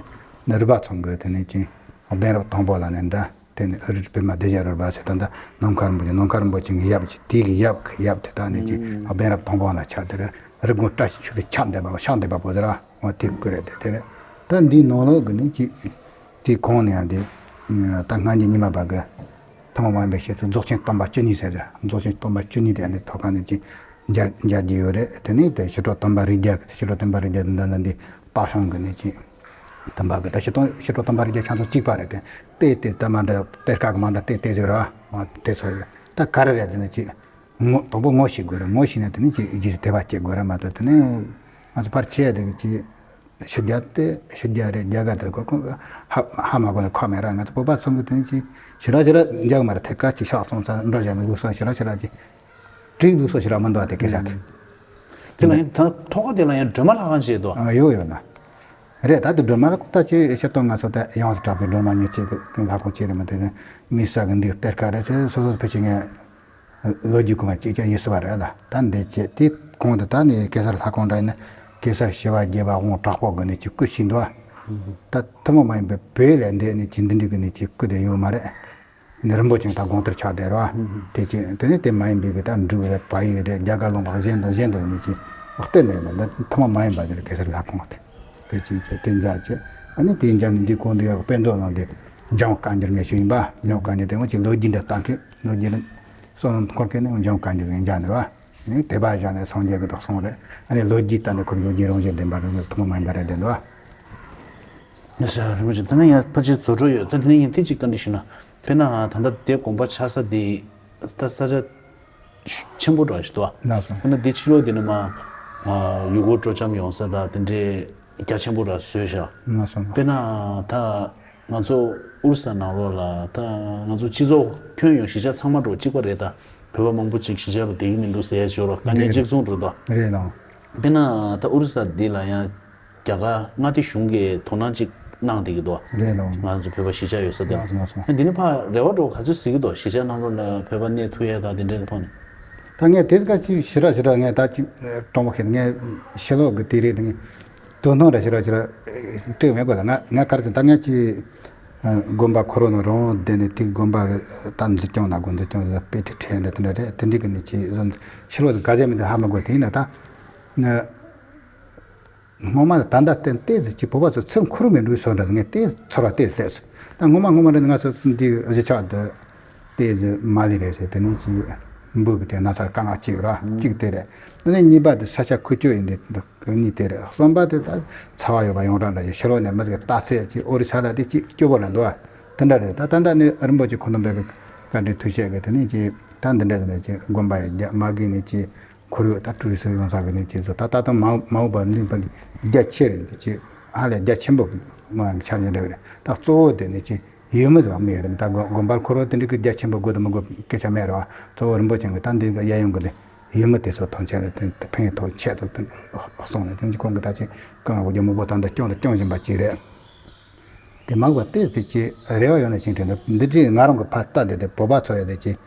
ནི་རུས་པ་ཚང་གི་དེ་ནི་ཅི། གདན་རབས་དང་པོ་ལ་ནི་འདྲ། དེ་ནི་ཨ་རིར་པདྨ་བདེ་ཆེན་རོལ་པ་ཟེར་ད་ལྟ་ནམ་མཁའ་རིན་པོ་ཆེ་ནམ་མཁའ་རིན་པོ་ཆེ་གི་ཡབ་ཀྱི་དེ་གི་ཡབ་ཀྱི་ཡབ་དེ་དག་ནི་ཅི་གདན་རབས་དང་པོ་ལ་ཆགས་དེ་རེད། རི་དགོན་བཀྲ་ཤིས་ཆོས་སྡེ་ཆགས་བསྡད་པ་ཆགས་བསྡད་པ་པོ་ཟེར་བ་དེ་སྐུ་རེད་དེ་དེ་རེད། ད་འདིའི་ནང་ལོགས་ཀྱི་ནི་ཅི་དེ་གོང་ནས་ཡང་དེ་ད་སྔ་འགྱུར་རྙིང་མ་པ་གི་ཐུན་མོང་མ་ཡིན་པའི་བཤད་ཚུལ་རྫོགས་ཆེན་སྟོན་པ་བཅུ་གཉིས་ཟེར་རེད། རྫོགས་ཆེན་སྟོན་པ་བཅུ་གཉིས་དེ་ནི་ཐོག་ཁ་ནས་ཅི་མཇལ་མཇལ་རྒྱུ་ཡོད་རེད། དེ་ནི་དེ་ཕྱི་དྲོ་སྟོན་པ་རིགས་བརྒྱ་གི་ཕྱི་དྲོ་སྟོན་པ་རིགས་བརྒྱ་དེ་འདི་ན་འདི་སྟག་ཞང་གི་ནི་ཅི། དམ་པ་གི་ད་ཕྱི་དྲོ་ཕྱི་དྲོ་དམ་པ་རིགས་བརྒྱ་ཆང་ཚོ་གཅིག་པ་རེད་དེ། ལྟས་ལྟས་ད་མ་འདྲ་གཏེར་ཁ་གི་མ་འདྲ་ལྟས་ལྟས་ཟེར་ར། དེ་ཚོ་རེད། ད་ག་རེ་རེད་དེ་ནི་ཅི། ངོ་དང་པོ་ངོ་ཤེས་དགོས་རེད། ངོ་ཤེས་ན་དེ་ནི་ཅི་རྗེས་སུ་དད་པ་སྐྱེ་དགོས་རེད་མ་གཏོགས་དེ་ནི། ང་ཚོ་ཕར་ཆེ་དེ་གི་ཅི། ཕྱི་རྒྱལ་དེ་ཕྱི་རྒྱལ་རེད། རྒྱ་གར་དེ་གོ་གོ་ཧ་ཧ་མ་གོ་ནས་ཁ་མེད་ར། ང་ཚོ་བོད་པ་ཚོ་གི་དེ་ནི་ཅི། ཞེ་དྲག་ཞེ་དྲག་འཇག་མ་རེད། ཐད་ཀ་ཅི་ཤག་སོང་ཚར་འགྲོ་བཞག་མི་ལུགས་སོང་ཞེ་དྲག་ཞེ་དྲག་ཅི། དྲིན་གཟིགས་སོ་ཞེ་དྲག་མི་འདུག་བ་དེ་སྐད་ཆ་དེ། དེ་ལ་ཡང་ད་ཐོག་ཁ་དེ་ལ་ཡང་སྒྲོལ་མ་ལྷ་ཁང་ཞིག་འདུག་ཨ་ཡོད་ཡོད་ན། རེད། ད་དེ་སྒྲོལ་མ་ལ་ཁོ་ད་ཅི་ཤེས་སྟོན་ང་ཚོ་ད་ཡོངས་སུ་གྲགས་པའི་སྒྲོལ་མ་ཉེར་གཅིག་གི་ལྷ་ཁང་ཅིག་རེད་མ། དེ་ནི་མི་ས་གི་འདི་གཏེར་ཁ་རེད་ཟེར་སོ་སོ་ཕལ་ཆེར་ངས་ལོ་རྒྱུས་གོང་མ་ཅིག་ཀྱང་ཡིན་སྲིད་པ་རེད་ལ། ད་འདི་ཅི་དེ་གོང་དུ་ད་ནི་གེ་སར་ལྷ་ཁང་འདྲ་ཡིན་ན་གེ་སར་ཞི་བ་རྒྱལ་བ་དབང་དྲག་པོ་གི་ནི་ཅི་སྐུ་ཞིག་འདུག་ད་ཐུན་མོང་མ་ཡིན་པའི་བོད་ལ་འདི་ནི་ཅི་འདི་འདྲ་གི་ནི་ཅི་སྐུ་དེ་ཡོད་མ་རེད། ནི་རིན་པོ་ཆེ་དང་དགོངས་དར་ཆགས་བསྡད་རོ། དེ་ཅི་དེ་ནི་དེ་མ་ཡིན་པའི་གི་ད་འབྲུག་རེད། བལ་ཡུལ་རེད། རྒྱ་གར་ལུང་པ་གཞན་དང་གཞན་དང་ནི་ཅི་བརྟེན་ནས་ཡོད་མ། འདི་ཐུན་མོང་མ་ཡིན་པ་དེ་རེད། གེ་སར་ལྷ་ཁང་དེ་དེ་ཅི་ཅི་དེ་འཇགས་ཅི། ཨ་ནི་དེ་འཇགས་ནི་འདི་གོང་དུ་ཡོད་དཔེ་མཛོད་ནང་དེ་འཇང་བཀའ་འགྱུར་ངས་ཞུས་ཡིན་པ། འཇང་བཀའ་འགྱུར་དེ་ངོ་ཅི་ལོ་རྒྱུས་འདི་ལྟ་མཁན་ལོ་རྒྱུས་ལ་སོ་སོ་འཁོར་མཁན་ནི་འཇང་བཀའ་འགྱུར་ངས་འཇགས་ནི་རོ། ནི་དད་པ་བཞག་ནས་སངས་རྒྱས་ཀྱི་བདག་སོང་རེད། ཨ་ནི་ལོ་རྒྱུས་ལྟ་ནས་ཁོར་ལོ་རྒྱུས་རང་བཞིན་ལྡན་པ་རེད། ཐུན་མོང་མ་ཡིན་པ་རེད་བསྟན་འདུག་ཨ། ཡ་ས་རིན་པོ་ཆེ་ད་ནི་ཡང་ཕལ་ཆེར་རྫོགས་འགྲོ་ཡོད། ད་དེ་ནས་ཡིན་དེ་གཅིག་བཀའ་འདྲི་ཞུ་ན། དཔེར་ན་ད་ལྟ་དེ་དགོན་པ་ཆགས་ས་དེ་ད་ས་ཆ་ཆེན་པོ་འདྲ་ཞིག་འདུག་ལགས་སོ། དཔེར་ན་དེ་ཕྱི་ལོགས་དེ་ནས་མ་ཡུལ་སྐོར་སྤྲོ་འཆམ་ཡོང་ས་དང་དེ་འདྲའི་རྒྱ་ཆེན་པོ་འདྲ་བཟོས་བཞག་ལགས་སོ། དཔེར་ན་ད་ང་ཚོ་ཨོ་རི་ས་ནང་ལོགས་ལ་ད་ང་ཚོ་སྤྱི་ཚོགས་ཁྱོན་ཡོངས་གཞིས་ཆགས་ཚང་མ་འགྲོ་གཅིག་པ་རེད། ད་བོད་པ་མང་པོ་ཅིག་གཞིས་ཆགས་ལ་བསྡད་ཀྱི་མི་འདུག་ཟེར་ཡ་ཅིག་ཡོད་རེད། དཀའ་ངལ་གཅིག་མཚུངས་རེད་ད། རེད་ལགས། དཔེར་ན་ད་ཨོ་རི་ས་འདི་ལ་ཡང་རྒྱ་གར་མངའ་སྡེ་གཞུང་གིས་དོ་སྣང་ཅིག་གནང་བསྡད་ཀྱི་འདུག་རེད་ལགས། ང་ཚོ་བོད་པ་གཞིས་ཆགས་ཡོད་ས་དེ་ལ། ལགས་སོ་ལགས་སོ། ཨ་འདི་ནི་ཕར་རེ་བ་འདྲ་བོ་ག་ཚོད་གཟིགས་ཀྱི་འདུག་གཞིས་ཆགས་ནང་ལོགས་ལ་བོད་པ་གནས་ཐུབ་ཡས་དང་དེ་འདྲའི་ཐོག་ནས། ད་ངས་དེ་ག་ཅིག་ཞེ་དྲག་ཞེ་དྲག་ངས་ད་ཅིག་དྲང་པོ་བཤད་ན་ངས་ཕྱི་ལོགས་ཀྱི་དེ་རེད་དེ་ངས་དོ་སྣང་ར་ཞེ་དྲག་ཞེ་དྲག་སྤྲད་མེད་གོ་ལ། ང་ང་ག་རེ་ཟེར་ད་ངས་ཅིག་དགོན་པ་ཁོ་རང་ནང་རང་བསྡད་ནས་དེ་དགོན་པ་གི་ད་འཛིན་སྐྱོང་ན་དགོན་འཛིན་སྐྱོང་ལ་དཔེ་ཁྲིད་ཁྲིད་འདྲ་དེ་འདྲ་རེད། དེ་འདྲའི་གི་ནས་ཅིག་བཟོ་ཕྱི་ལོགས་སུ་ག་ཟེར་མི་འདུག་ཧ་མ་གོ། དེ་ཡིན་ན་ད་ང་སྔོན་མ་ལ་ད་ལྟ་བརྟེན་ཏོག་ཙམ་ཅིག་བོད་པ་ཚོ་ཚུར་འཁོར་མི་འགྲོ་བཟོ་འདྲ་ངས་ཏོག་ཙམ་ཚོར་བ་ཏོག་ཙམ་སླེབས་སོང་། ད་སྔོན་མ་སྔོན་མ་རེད་ང་ཚོ་འདི་གཞིས་ཆགས་འདི་ཏོག་ཙམ་མ་ལི་རེད་ཟེར། དེ་ནས་ཅིག་འབུ་གི་དེ་ན་ཚ་དཀའ་ངལ་གཅིག་ར་གཅིག་དེ་རེད། དེ་ནས་གཉིས་པ་དེ་ས་ཆ་ཁུག་ཀྱོག་ཡིན་དེ་འདི་གཉིས་དེ་རེད། གསུམ་པ་དེ་ད་ཚ་བ་ཡོད་པ་ཡོངས་གྲགས་འདྲ་ཞིག་ཕྱི་ལོགས་ནས་མི་ཟིག་ལྟ་ཚེ་ཅིག་ཨོ་རི་ས་ལ་དེ་ཅིག་སྐྱོ་པོ་ལ་འདུག་ཨ། དེ་འདྲ་རེད། ད་ད་ལྟ་ནི་རིན་པོ་ཆེ་ཁོང་རྣམ་པའི་བཀའ་དྲིན་ཐུགས་རྗེ་གིས་དེ་ནས་ཅིག་ད་འདི་འདྲ་ཟེར་ནས་ཅིག་དགོན་པ་ཡི་རྒྱ་མ་གི་ནས་ཅིག་ཁོར་ཡུག་ད་ཊུ་རི་སི་ཡོང་ས་གི་ནས་ཅིག་བཟོ། ད་ད་དུང་མ་མ་འོངས་པ་ནི་རྒྱ་ཆེ་རེད། འདི་ཅིག་ཧ་ལས་རྒྱ་ཆེན་པོ་ཆགས་ཀྱི་འདྲ་རེད། ད་གཙོ་བོ་དེ་ནི་ཅིག་ཡུལ་མི་ཟིག་མི་ཡོད་རེད། ད་དགོན་དགོན་པར་ཁོ་རང་དེ་འདྲ་གི་རྒྱ་ཆེན་པོ་དགོས་དང་མི་དགོས་སྐད་ཆ་མེད་རེད་བ། གཙོ་བོ་རིན་པོ་ཆེ་གིས་ད་འདི་གི་གཡས་གཡོན་གི་དེ་ཡུལ་མི་དེ་ཚོ་ཐམས་ཅད་ལ་དེ་ཕན་ཐོགས་ཆེད་དུ་གསུངས་ནས། དེ་ཁོང་གིས་ད་ཅིག་གང་འོ་རྒྱུ་མི་པོ་ད་འདི་སྐྱོང་དང་སྐྱོང་བཞིན་པ་ཅིག་རེད། དེ་མ་གོ་ཏོག་ཙམ་ཅིག་རེ་བ་ཡོད་ན་ཅིག་དྲན་འདུག་འདི་འདྲའི་ང་རང་གི་ཕར་ལྟ་བསྡད་དེ་བོད་པ་ཚོ་ཡོད་དེ་ཅིག་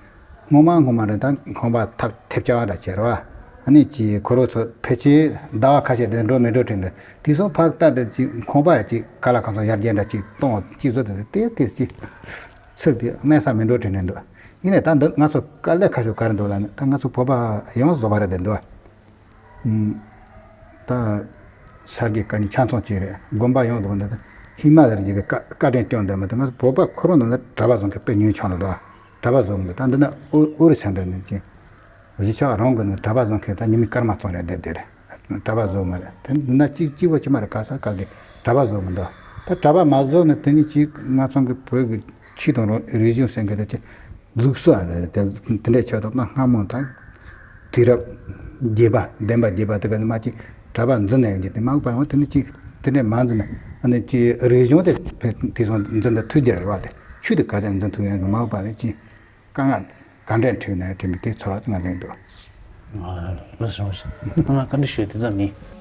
སྔོན་མ་སྔོན་མ་རེད། ད་ཁང་པ་ཐབ་ཐེབས་ཆག་འདྲ་བྱས་རེད་བ། ཨ་ནི་ཅིག་ཁོ་རང་ཚོ་ཕལ་ཆེར་ཟླ་བ་ཁ་ཤས་དེ་འགྲོ་མི་འགྲོ་དྲན་འདུག་དེ་ཚོ་ཕར་ལྟ་བསྡད་ཅིག་ཁང་པ་ཡ་ཅིག་ག་ལ་གང་ཚོ་ཡར་རྒྱས་འདྲ་ཅིག་གཏོང་ཅིག་བཟོ་དེ་ཏོག་ཙམ་ཅིག་ཚུར་དེ་གནས་ས་མི་འགྲོ་དྲན་འདུག་ཡིན་ནའི་ད་འདི་ང་ཚོ་དཀའ་ལས་ཁག་ཤོས་ག་རེ་འདུག་ལབ་ན། ད་ང་ཚོ་བོད་པ་ཡོངས་རྫོགས་པ་རེད་དེ་འདུག་ད་ས་དགེ་བཀའ་རྙིང་ཆ་ཚང་ཅིག་རེད། དགོན་པ་ཡོངས་རྫོགས་པ་འདི་ད་ཧི་མ་ལ་ཡའི་གི་བཀའ་བཀའ་དྲིན་སྐྱོང་བསྡད་མ་གཏོགས། ང་ཚོ་བོད་པ་ཁོ་རང་ནང་ལ་གྲྭ་པ་བཟོ་མཁན་དཔེ་ཉུང་ཆུང་རེད་དོ། གྲྭ་པ་བཟོ་མཁན་ད་འདི་ན་ཨོ་ཨོ་རི་ཚན་འདྲ་ནས་ཅིག་གཞིས་ཆགས་རང་གི་ནི་གྲྭ་པ་བཟོ་མཁན་ད་ཉི་མ་སྐར་མ་ཙམ་རེད་བསྡད་དེ་རེད། གྲྭ་པ་བཟོ་མ་རེད། དེ་འདི་ན་གཅིག་གཅིག་པོ་ཅི་མ་རེད། ག་ས་ག་ལ་དེ་གྲྭ་པ་བཟོ་མི་འདུག་ད་གྲྭ་པ་མ་བཟོ་ནི་དེ་ནི་ཅིག་ང་ཚོ་གི་བོད་ཀྱི་ཆོས་དང་རིག་གཞུང་ཟེར་མཁན་དེ་ཅིག་ལུགས་སྲོལ་ཨ་རེད། དེ་དེ་འདྲའི་ཆོས་དང་ན་སྔ་མོ་དང་དུས་རབས་བརྒྱད་པ་བདུན་པ་བརྒྱད་པ་དེ་ག་ནི་མ་ཅིག་གྲྭ་པ་འཛིན་ནས་ཡོང་གི་དེ་མ་འོངས་པ་ཡང་དེ་ནི་ཅིག་དེ་འདྲའི་མ་འཛིན་ན་ཨ་ནི་ཅིག་རིག་གཞུང་དེ་དེ་སོང་འཛིན་ད་ཐུགས་རྒྱལ་རེད་བ། དེ་ཆོས་དེ་ག་ཚད་འཛིན་ཐུབ་ཡོང་གི་མ་འོངས་པ་ནི་ཅིག་དཀའ་ངལ་ག་འདྲ་འཕྲད་ན་འཕྲད་མི་དེ་ཚོར་བ་ང་ལེན་འདུག་ལགས་སོ། ལགས་སོ། ང་བཀའ་འདྲི་ཞུ་དེ་ཙམ་ཡིན།